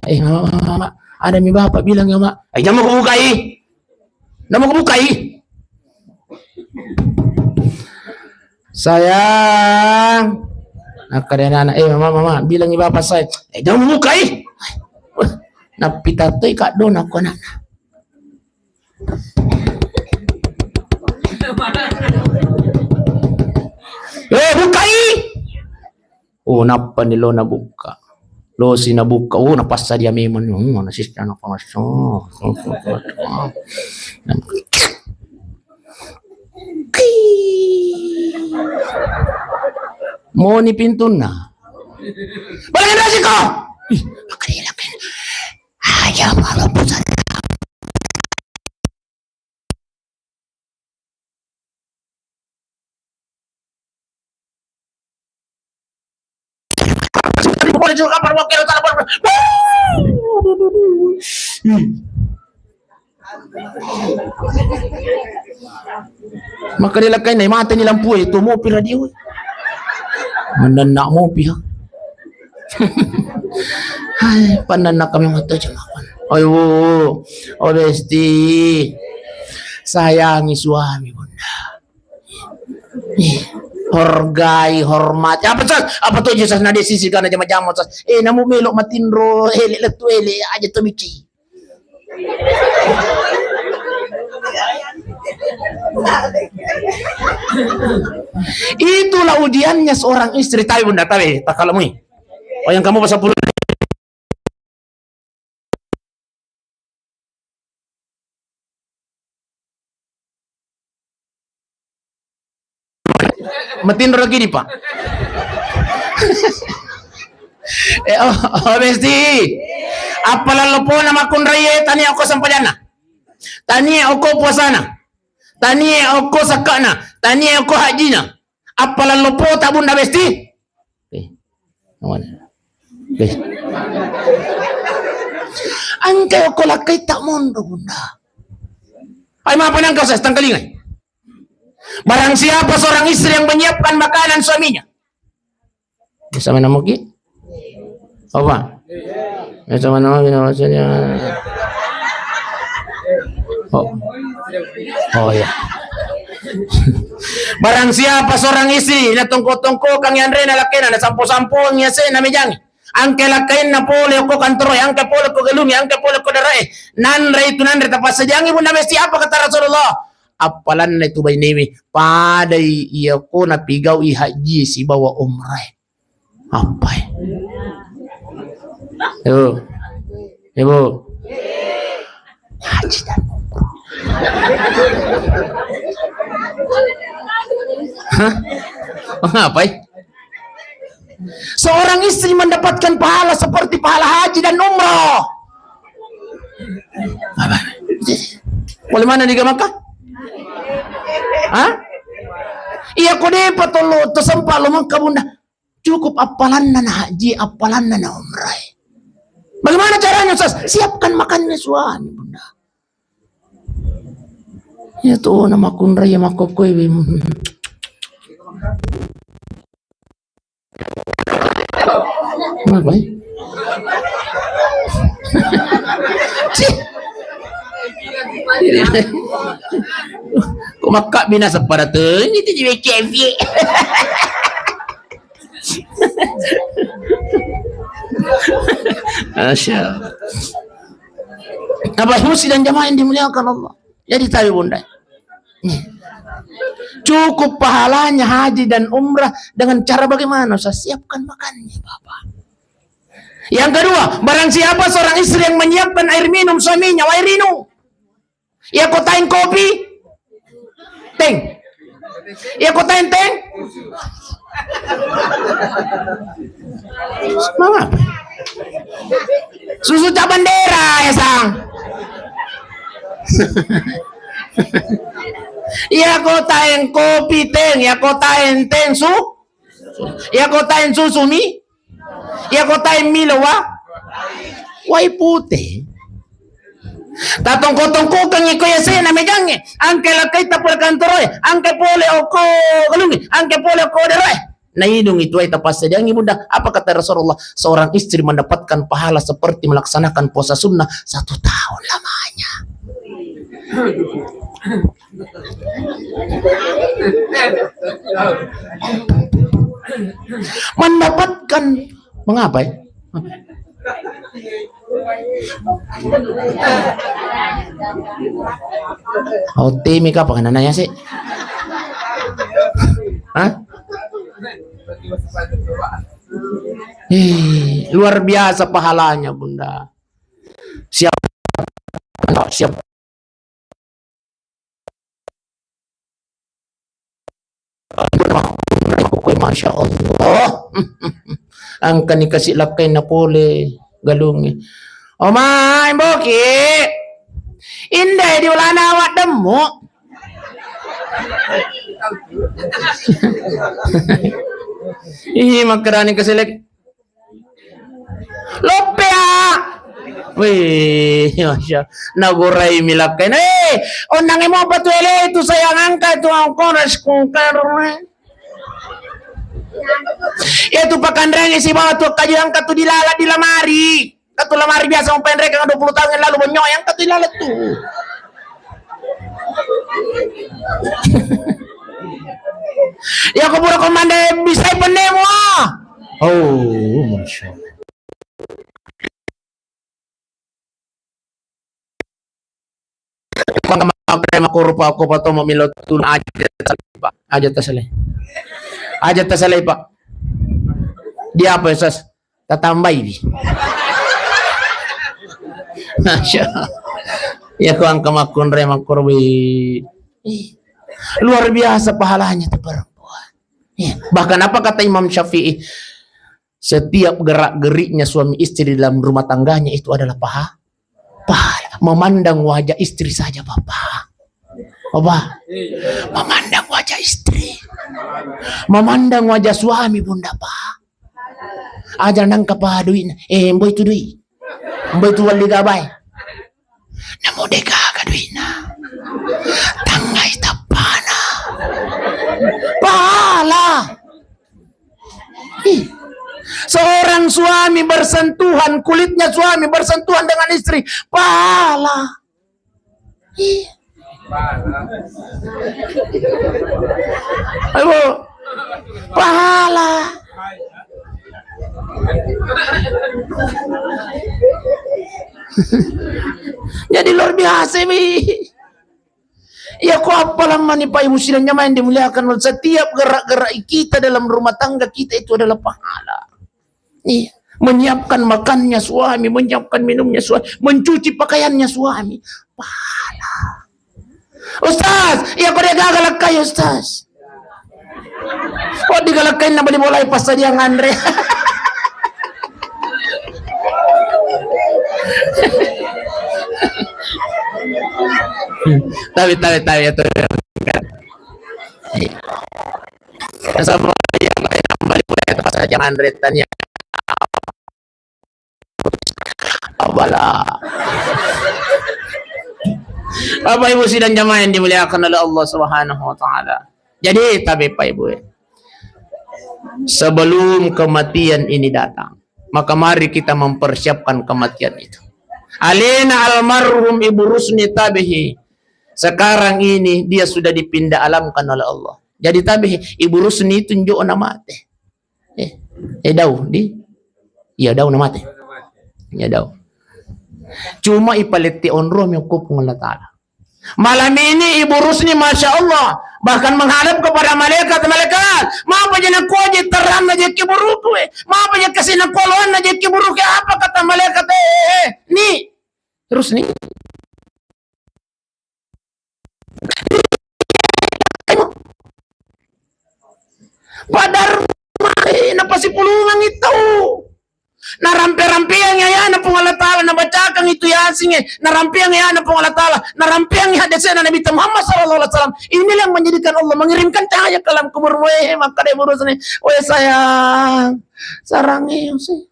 eh, mama, mama, mama, ada mi bapak bilang ya, Mak. Eh, jangan mau bukai. Jangan mau bukai. Sayang. Makkeda anak, eh, mama, mama, bilangi bapak saya. Eh, jangan mau bukai. Wah, napitatoi kak dona ko anak. Eh, bukai! Oh, nappa ni lo nabukka. Lo si nabukka. Oh, napassadia memang. Hmm, mana sih anak pangasa. Moni pintunna. Balik lagi kau. Ih, makkeda lakkainna. Aja malam pusat. Makkeda lakkainna, mate ni lampu e, tu mopi radio. Menennak mopi, ha. Hai, panenna kami mate cuma. Ayo, oh, Besti. Sayangi suami, Bunda. Eh, hargai, hormati. Apa, Sas? Apa tuh, Sas? Nade sisi kana jama-jama, Sas. Eh, namu melo matinro, ele letu ele aja tuh miki. Itulah ujiannya seorang istri, tapi Bunda, tapi tak kalau mui. Oh, yang kamu pasal puluh. Matinro lagi nih, Pak. Eh, oh, oh, Besti. Appalallo pona makkunrai e, tania okko sempajanna. Tania okko puasana. Tania okko sakkana. Tania okko hajjina. Appalallo pota, Bunda Besti. Eh, awan. Eh. Engka okko lakkai tak mondo, Bunda. Ai, maapa nangka, Sas, tangkalingai. Barang siapa seorang istri yang menyiapkan makanan suaminya. Bisa main namuki? Apa? Bisa main namuki, maksudnya? Oh. Oh, iya. Barang siapa seorang istri, na tongko-tongko kang yanrena lakena, na sampo-sampo ngiase, na mejangi. Angke lakkainna pole okko kantoro, angke pole okko galungi, angke pole okko darai. Nanre itu nanre tapassajangi, Bunda Besti, apa kata Rasulullah? Appalanna itu bainewe, padai iya ko napigau'i hajji sibawa umrai. Apa e? Ibu. Ibu. Haji dan umrah. Hah? Mengapa e? Seorang istri mendapatkan pahala seperti pahala haji dan umrah. Boleh mana di Mekah? Hah? Iya, ko depa tolo, to sempa lo Mekah, Bunda. Cukup appalanna na haji, appalanna na umrai. Bagaimana caranya, Ustaz? Siapkan makannya suami, Bunda. Iya tu, na makkunrai iya makkokkoi. Kenapa, eh? Cih. Ko makka binasa pada tu, ini tu jiwa kevi. Masya Allah. Apa, Ibu sidang jamaah yang dimuliakan Allah? Jadi tahu, Bunda. Nih. Cukup pahalanya haji dan umrah dengan cara bagaimana? Saya siapkan makannya, Bapak. Yang kedua, barang siapa seorang istri yang menyiapkan air minum suaminya, wai rinung. Iya ko taeng kopi, teng. Iya ko taeng teng. Mama. Susu cap bendera, ya, Sang. Iya ko taeng kopi, teng. Iya ko taeng teng, su. Iya ko taeng susu, mi. Iya ko taeng Milo, wa? Wai pute. Tatongko-tongkokeng iko yasena mejangnge. Angke lakkaita pole kantoroe, angke pole oko galungnge, angke pole oko daroe. Nainung itu wai tapassadiangngi, Bunda. Apa kata Rasulullah? Seorang istri mendapatkan pahala seperti melaksanakan puasa sunnah satu tahun lamanya. Mendapatkan, mengapa, ya? Otemi kapan nanya sih? Hah? Eh, luar biasa pahalanya, Bunda. Siap, siap. Masya Allah. Angkani kasi lakkainna pole galungnge. Omai mboki. Indah di ulana awak demmu. Ih, makkedani kasi lek. Loppea. Wih, Masya Allah. Nagorai mi lakkaina. Eh, onnang emo apa tu ele itu sayang angka itu angkona sekungkar. Iya tu pakanreng isi bawa tu kaju angka tu dilalat di lamari. Katu lamari biasa mau penrek dua puluh tahun yang lalu bonyok yang katu dilalat tu. Ya, ko pura komande bisa pennemu, ah. Oh, Masya Allah. Makkurupa ko patomo milo tuna aja tasale. Aja tasale. Aja tasale, Pak. Dia apa, Ustaz? Tatambai di. Masya Allah. Ya, ko angka makkunrai makkurbi. Ih, luar biasa pahalanya tuh perempuan. Iya. Bahkan apa kata Imam Syafi'i? Setiap gerak-geriknya suami istri dalam rumah tangganya itu adalah paha-, pahala. Memandang wajah istri saja, Bapak. Apa? Memandang wajah istri. Memandang wajah suami, Bunda, Pak. Aja nangka pa duitna. Eh, mboi tu dui. Mboi tu walli gabai. Namo degaga duitna. Tangai tappana. Pahala. Ih. Seorang suami bersentuhan, kulitnya suami bersentuhan dengan istri. Pahala. Iya. Ayo, pahala. Jadi luar biasa, mi. Ya, ko apa lamani, Pak Ibu sidang jamaah yang dimuliakan Allah, setiap gerak-gerak kita dalam rumah tangga kita itu adalah pahala. Iya. Menyiapkan makannya suami, menyiapkan minumnya suami, mencuci pakaiannya suami. Pahala. Ustaz, iya ko degaga lakkai, Ustaz. Oh, digalakkainna bali bolai passadiang anre. Tabe, tabe, tabe, tabe. Nasaba iya, bali bolai passadiang anre tania. bala. Bapak Ibu sidang jamaah yang dimuliakan oleh Allah Subhanahu wa Ta'ala. Jadi, tabe Pak Ibu, ya. Sebelum kematian ini datang, maka mari kita mempersiapkan kematian itu. Alena almarhum Ibu Rusni tabehi. Sekarang ini dia sudah dipindah alamkan oleh Allah. Jadi tabehi, Ibu Rusni itu njo na mate. Eh, eh, dau, di? Iya, dau na mate. Iya, dau. Cuma ipalette onro mi okko Puang Allah Ta'ala. Malam ini Ibu Rusni, Masya Allah, bahkan menghadap kepada malaikat, "Malaikat, mapa je nakuaje terangna je kiburuku, eh? Mapa je kasi nakualoanna je kiburuku?" Apa kata malaikat? "Eh, eh, eh, ni, Rusni." Pada rumah, eh, napasipulungangi tau. Narampe-rampeangi ayana Puang Allah Ta'ala, nabacakangi tu Yasin, eh, narampeangi ayana Puang Allah Ta'ala, narampeangi hadisnya Nabi Muhammad sallallahu alaihi wasallam. Inilah yang menjadikan Allah mengirimkan cahaya ke alam kubur. Weh, maka dia burus nih. Weh, sayang, sarangi sih.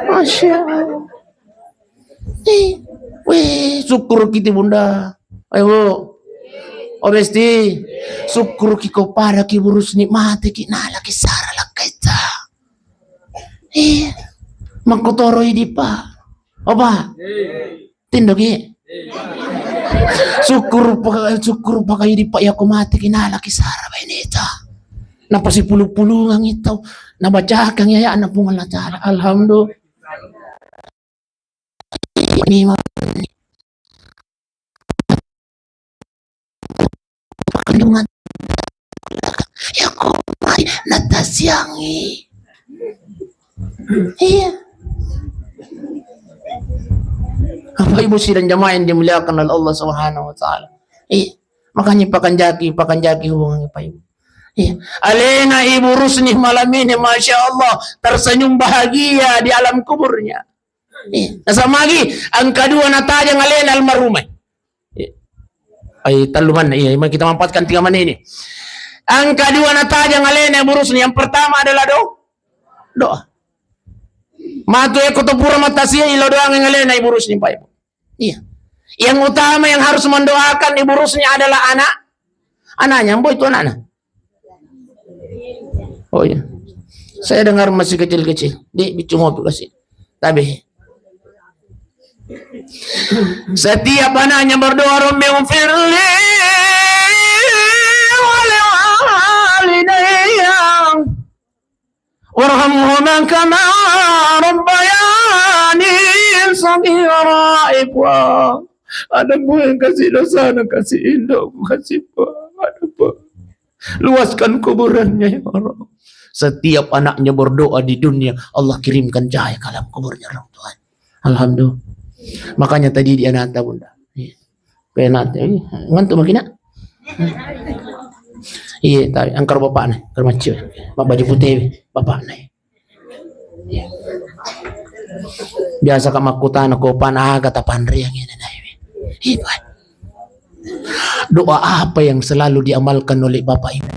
Masya Allah. Eh, weh, syukur kita, Bunda. Ayo, Bu. Oh, Besti. Syukur ki ko pada ki burus nikmati ki nala ki sara lakkaita. Eh, makkotoro idi, Pak. Oh, Pak. Tindo ki. Syukur paka-, syukur paka idi, Pak, ya ko mati ki nala ki sara baineta. Napa sipulung-pulungang itu. Nabacakan ya, ya, anak Puang Allah Ta'ala. Alhamdulillah. Ini kandungan ya ko mai natasiangi. Iya. Bapak Ibu sidang jamaah yang dimuliakan oleh Allah Subhanahu wa Ta'ala. Iya. Makanya pakanjaki, pakanjaki hubungan Bapak Ibu. Iya. Alena Ibu Rusni malam ini, Masya Allah, tersenyum bahagia di alam kuburnya. Iya. Nasaba magi, engka dua natajang alena almarhumah. Iya. Ai, tellu manna, iya, mari kita manfaatkan tiga menit ini. Engka dua natajang alena Ibu Rusni. Yang pertama adalah do-, doa. Matu eko to pura matasia, ilo doang yang alena Ibu Rusni, Pak Ibu. Iya. Yang utama yang harus mendoakan Ibu Rusni adalah anak, anaknya, Mbok, itu anaknya. Oh iya. Saya dengar masih kecil-kecil. Di, bicung ngopi kasih. Tapi setiap anaknya berdoa, "Rabbi firli wali walidayya warhamhuma kama rabbayani shaghira." Ibu, ada yang kasih dosa, kasih induk, kasih, Pak. Ada, Pak. Luaskan kuburannya, ya Allah. Setiap anaknya berdoa di dunia, Allah kirimkan cahaya ke alam kuburnya orang tua. Alhamdulillah. Makanya tadi di anakta, Bunda. Iya. Kayak nanti, eh, ngantuk makin nak? Iya, tapi angkar bapak nih, angkar macam. Bapak baju putih, bapak nih. Iya. Biasa ka makkutana, ko panaga tapanriang ini, nah, ini. Iya, Pak. Doa apa yang selalu diamalkan oleh Bapak Ibu?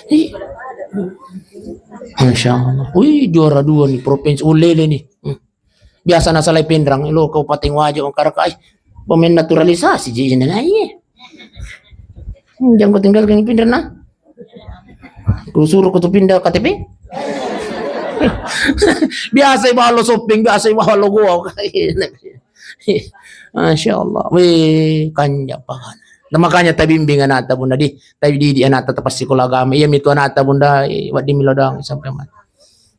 Ih. Masya Allah. Wih, juara dua nih, provinsi Ulele nih. Hmm. Biasa nasalai Pinrang, lo Kabupaten Wajo, Karakai. Pemain naturalisasi ji ini, nah, iya. Hmm, jangan kau tinggalkan Pinrang, nah. Ku suruh ku tu pindah K T P. Biasa ibawa lo shopping, biasa ibawa lo goa. Masya Allah. Wih, kanja pahana. Nah, makanya tabimbing anakta, Bunda, di, tabi didik anakta, tapassikola agama. Iya, mitu anakta, Bunda, eh, wedding milo doang sampai mati.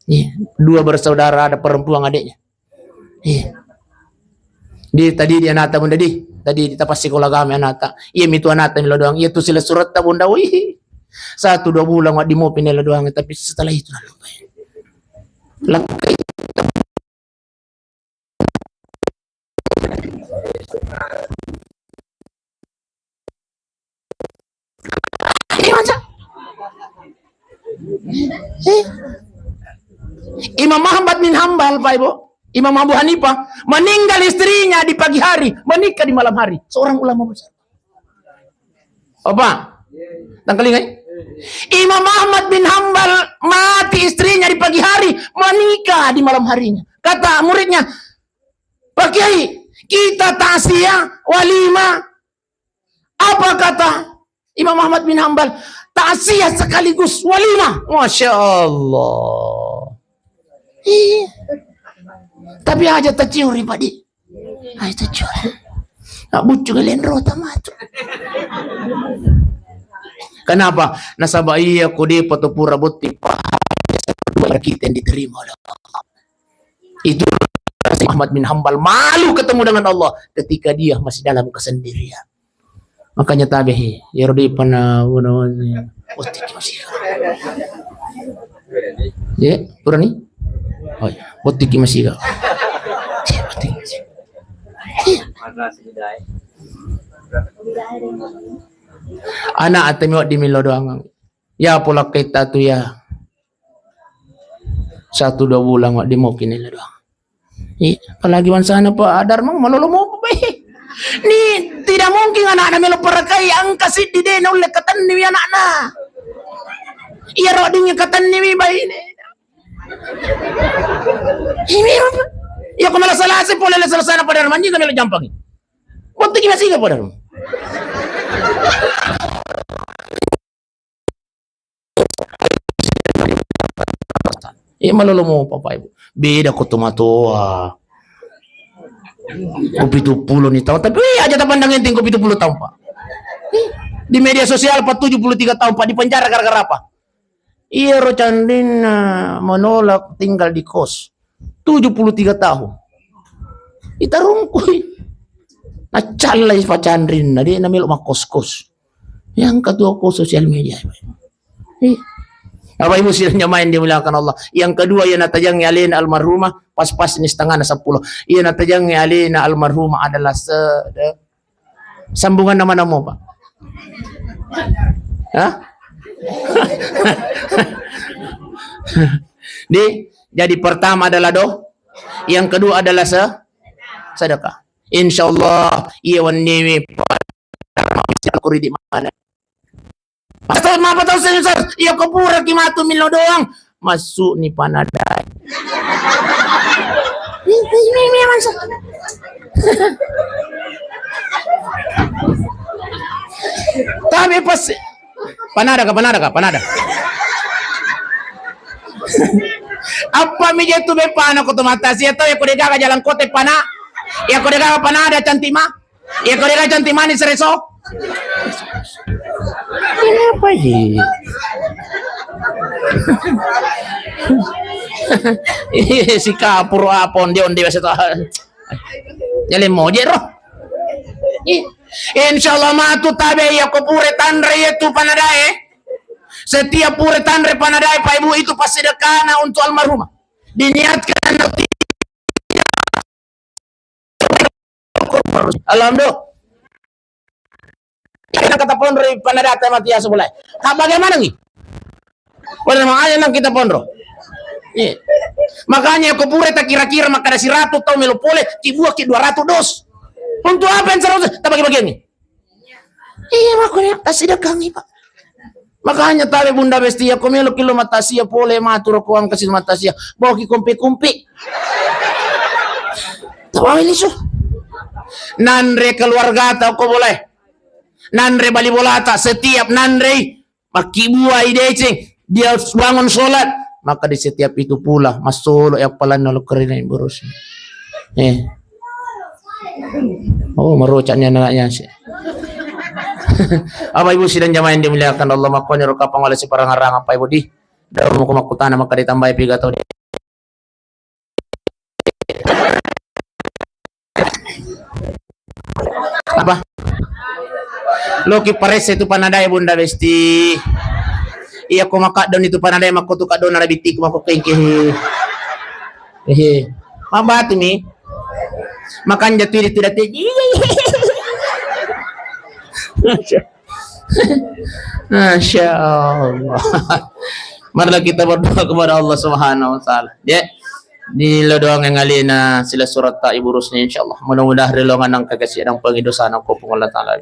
Iya, dua bersaudara, ada perempuan adiknya. Iya. Di, tadi di anakta, Bunda, di. Tadi di tapassikola agama anakta. Iya, mitu anakta milo doang. Iya, tu sila suratta, Bunda. Wih. Satu dua bulan wedding mopi nelo doang, tapi setelah itu nallupai. Lakkai. Eh, Imam Ahmad bin Hambal, Pak Ibu, Imam Abu Hanifah, meninggal istrinya di pagi hari, menikah di malam hari. Seorang ulama besar. Apa? Tangkalingai? Imam Ahmad bin Hambal mati istrinya di pagi hari, menikah di malam harinya. Kata muridnya, "Pak Kiai, kita takziah, walimah." Apa kata Imam Ahmad bin Hambal? "Takziah sekaligus walimah." Masya Allah. Iya. Tapi aja tercium, Pak, di. Aja tercium. Nak bucu kalian roh tamatu. Kenapa? Nasaba iya ko depa to pura botting pahala, kita yang diterima oleh Allah. Itu Ahmad bin Hambal malu ketemu dengan Allah ketika dia masih dalam kesendirian. Makanya tabe he, ya rodi pana, pana, botting masih. Ya, pura ni? Oh, iya. Botting masih. Anak atau di milo doang. Ya, pola kita tu ya. Satu dua bulan, Wak, di moki nila doang. Iya, apalagi bangsana Pak Darmang, malolo mopa, Pak. Ni tidak mungkin anakna melo parakai, angka siddi de naulle katenniwi anakna. Iya, rodingnge katenniwi baine. Ini apa? Ya, ko melo selasa, pole le selasana Pak Darmang, jika melo jampangi. Botting masih Pak Darmang. Eh, malolo mopa, Bapak Ibu. Beda ko tomatoa. Ko pitu pulo ni taung, tapi, wih, aja tapandang enteng ko pitu pulo taung, Pak. Di media sosial, Pak, tujuh puluh tiga taung, Pak, di penjara gara-gara apa? Iya ro canrinna menolak tinggal di kos. Tujuh puluh tiga tahun. Itarungkui. Nacallai pacanrinna, de namelo makkos-kos. Yang kedua ko sosial media. Eh. Bapak Ibu sidang jamaah yang dimuliakan Allah. Yang kedua, yang natajangi alena almarhumah, pas-pas ini setengah na sepuluh. Yang natajangi alena almarhumah adalah sede-, sambungan nama-nama, Pak. Hah? Di, jadi pertama adalah do, yang kedua adalah se-, sedekah. Insya Allah, iya wenniwi, Pak. Aku ridi mana? Pastor, mapa tau sensor? Iya ko pura ki matu milo doang. Masuk ni panadai. Ini, ini, ini, masuk. Tapi pas panada ka, panada ka, panada. Apa mi je tu bepana ko tu mata sia tau ya ko degaga jalan kote pana. Ya ko degaga panada cantik ma. Iya, ko de' ga cantik manis reso. Ini apa ini? Iya, si kapur apa onde-onde biasa to. Jale moje ro. Ih, insya Allah matu tabe iya ko pure tanre iya tu panadae. Setiap pure tanre panadae, Pak Ibu, itu pasti sedekahna untuk almarhumah. Diniatkan Alhamdulillah. Kata ponro panadata mati ya sebelah. Tak bagaimana nih? Pada makanya nang kita ponro. Iya. Makanya ko pura ta kira-kira makkada siratu tau melo pole, ki buah ki dua ratus dos. Untuk apa yang seratus? Tak bagi-bagian nih. Iya, makanya tasidekkangi, Pak. Makanya tabe Bunda Besti, iya ko melo ki lo matasia pole, matu ro ko angkasi matasia. Bawa ki kompe-kompe. Tawa ini su. Nanre keluarga ta ko boleh. Nanre bali bolata setiap nanre makkibua i deceng. Dia bangun sholat, maka di setiap itu pula massolo ya palanna lo kerina boros. Eh. Oh, merocaknya anaknya sih. Apa Ibu sidang jamaah yang dimuliakan Allah, makanya ro kapang oleh si parang-arang apa Ibu di dalam hukum aku tanah maka ditambahi piga tahun. Apa? Loki paresse tu panadae Bunda Besti. Iya ko makaddoni tu panadae makko tu kaddona rabittiku makko kengkehe. Ehe. Mabatu mi. Makanja tu itu dati. Masya Allah. Marilah kita berdoa kepada Allah Subhanahu wa Ta'ala. Ya. Di lo doang yang alena sila suratta Ibu Rusni, insyaallah. Mudah-mudahan rilongan nang kekasih dan pengi dosa nang ko Puang Allah Ta'ala.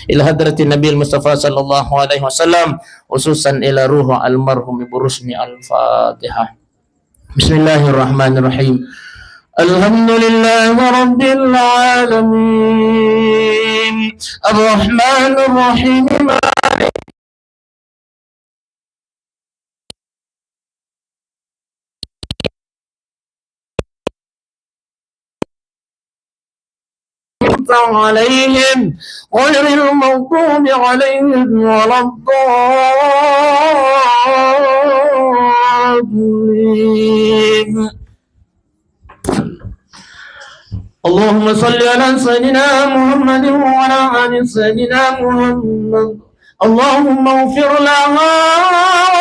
Ila hadratin Nabi Mustafa sallallahu alaihi wasallam, khususan ila ruh almarhum Ibu Rusni. Al-Fatihah. Bismillahirrahmanirrahim. Alhamdulillahi rabbil alamin. Arrahmanirrahim. عليهم غير المغضوب عليهم ولا الضالين. اللهم صل على سيدنا محمد وعلى آل سيدنا محمد. اللهم اغفر لها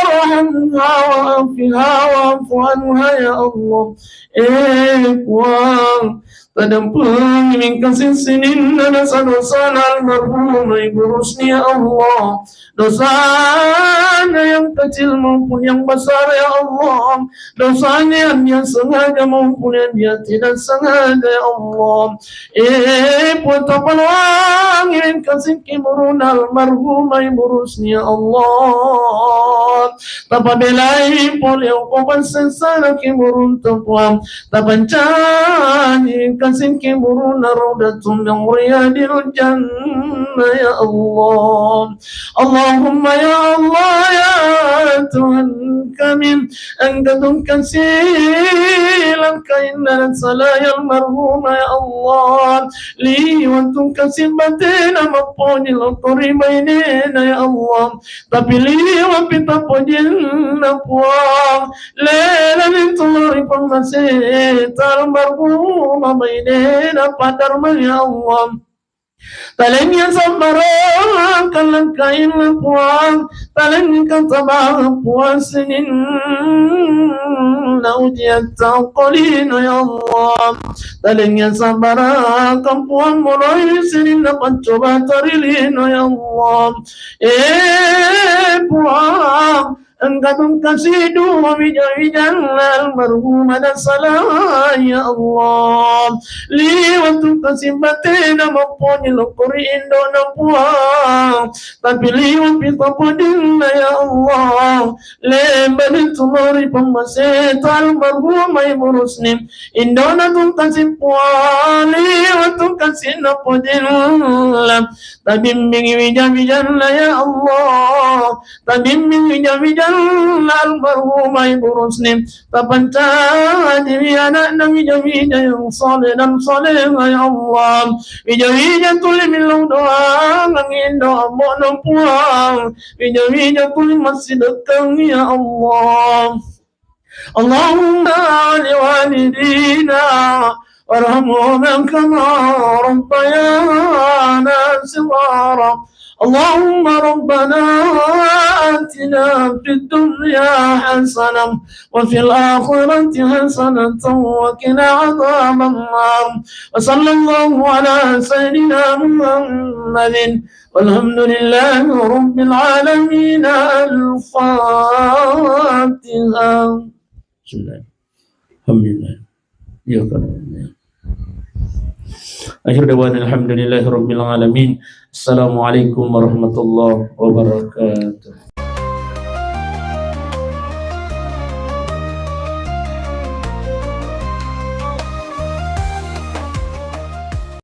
وارحمها وعافها واعف عنها يا الله. Eh, Puang, tadampengi mingkasing sininna dosa-dosana almarhumah Ibu Rusni, ya Allah. Dosanya yang kecil maupun yang besar, ya Allah. Dosanya yang dia sengaja maupun yang dia tidak sengaja, ya Allah. Eh, Puang, tapaluangi kasih kuburuna almarhumah Ibu Rusni, ya Allah. Tapabelai pole okko sengsara kuburutta, Puang. Tapancaji kasih kuburuna raudatun min riyadil jannah, ya Allah. Allahumma, ya Allah, ya Tuhan kami, engka tungkasi langkainna dan salai almarhumah, ya Allah. Liwat tungkasi batena mappoji lao ri bainena, ya Allah. Tapi liwat pi tapojinna, Puang, lelani tu lao ri pammaseta almarhumah bainena Pak Darman, ya Allah. Talengngi sabbarang kallengkainna, Puang. Talengngi katabang, Puang, sininna ujiatta okko lino, ya Allah. Talengngi sabbarang, Puang, mulai sininna paccobata ri lino, ya Allah. Eh, Puang, engka tungkasi dua wija-wijanna almarhumah dan salai, ya Allah. Liwat tungkasi batena mappoji lao ri indona, Puang. Tapi liwat pi tapojinna, ya Allah. Lembani tu lao ri pammaseta almarhumah Ibu Rusni. Indona tungkasi, Puang, liwat tungkasi napojinna. Tabimbingi wija-wijanna, ya Allah. Tabimbing wija-wijanna almarhumah Ibu Rusni. Tapancaji ri anakna wija-wija yang saleh dan salehah, ya Allah. Wija-wija tuli millau doangang indo ambo'na, Puang. Wija-wija tuli massidekkangi, ya Allah. اللهم لوالدينا وارحمهما كما ربيانا صغارا. اللهم ربنا آتنا في الدنيا حسنة وفي الآخرة حسنة وقنا عذاب النار. وصلى الله على سيدنا محمد والحمد لله رب العالمين. الفاتحة. بسم الله. الحمد لله. إياك نعبد. آخر دعوانا الحمد لله رب العالمين. السلام عليكم ورحمة الله وبركاته.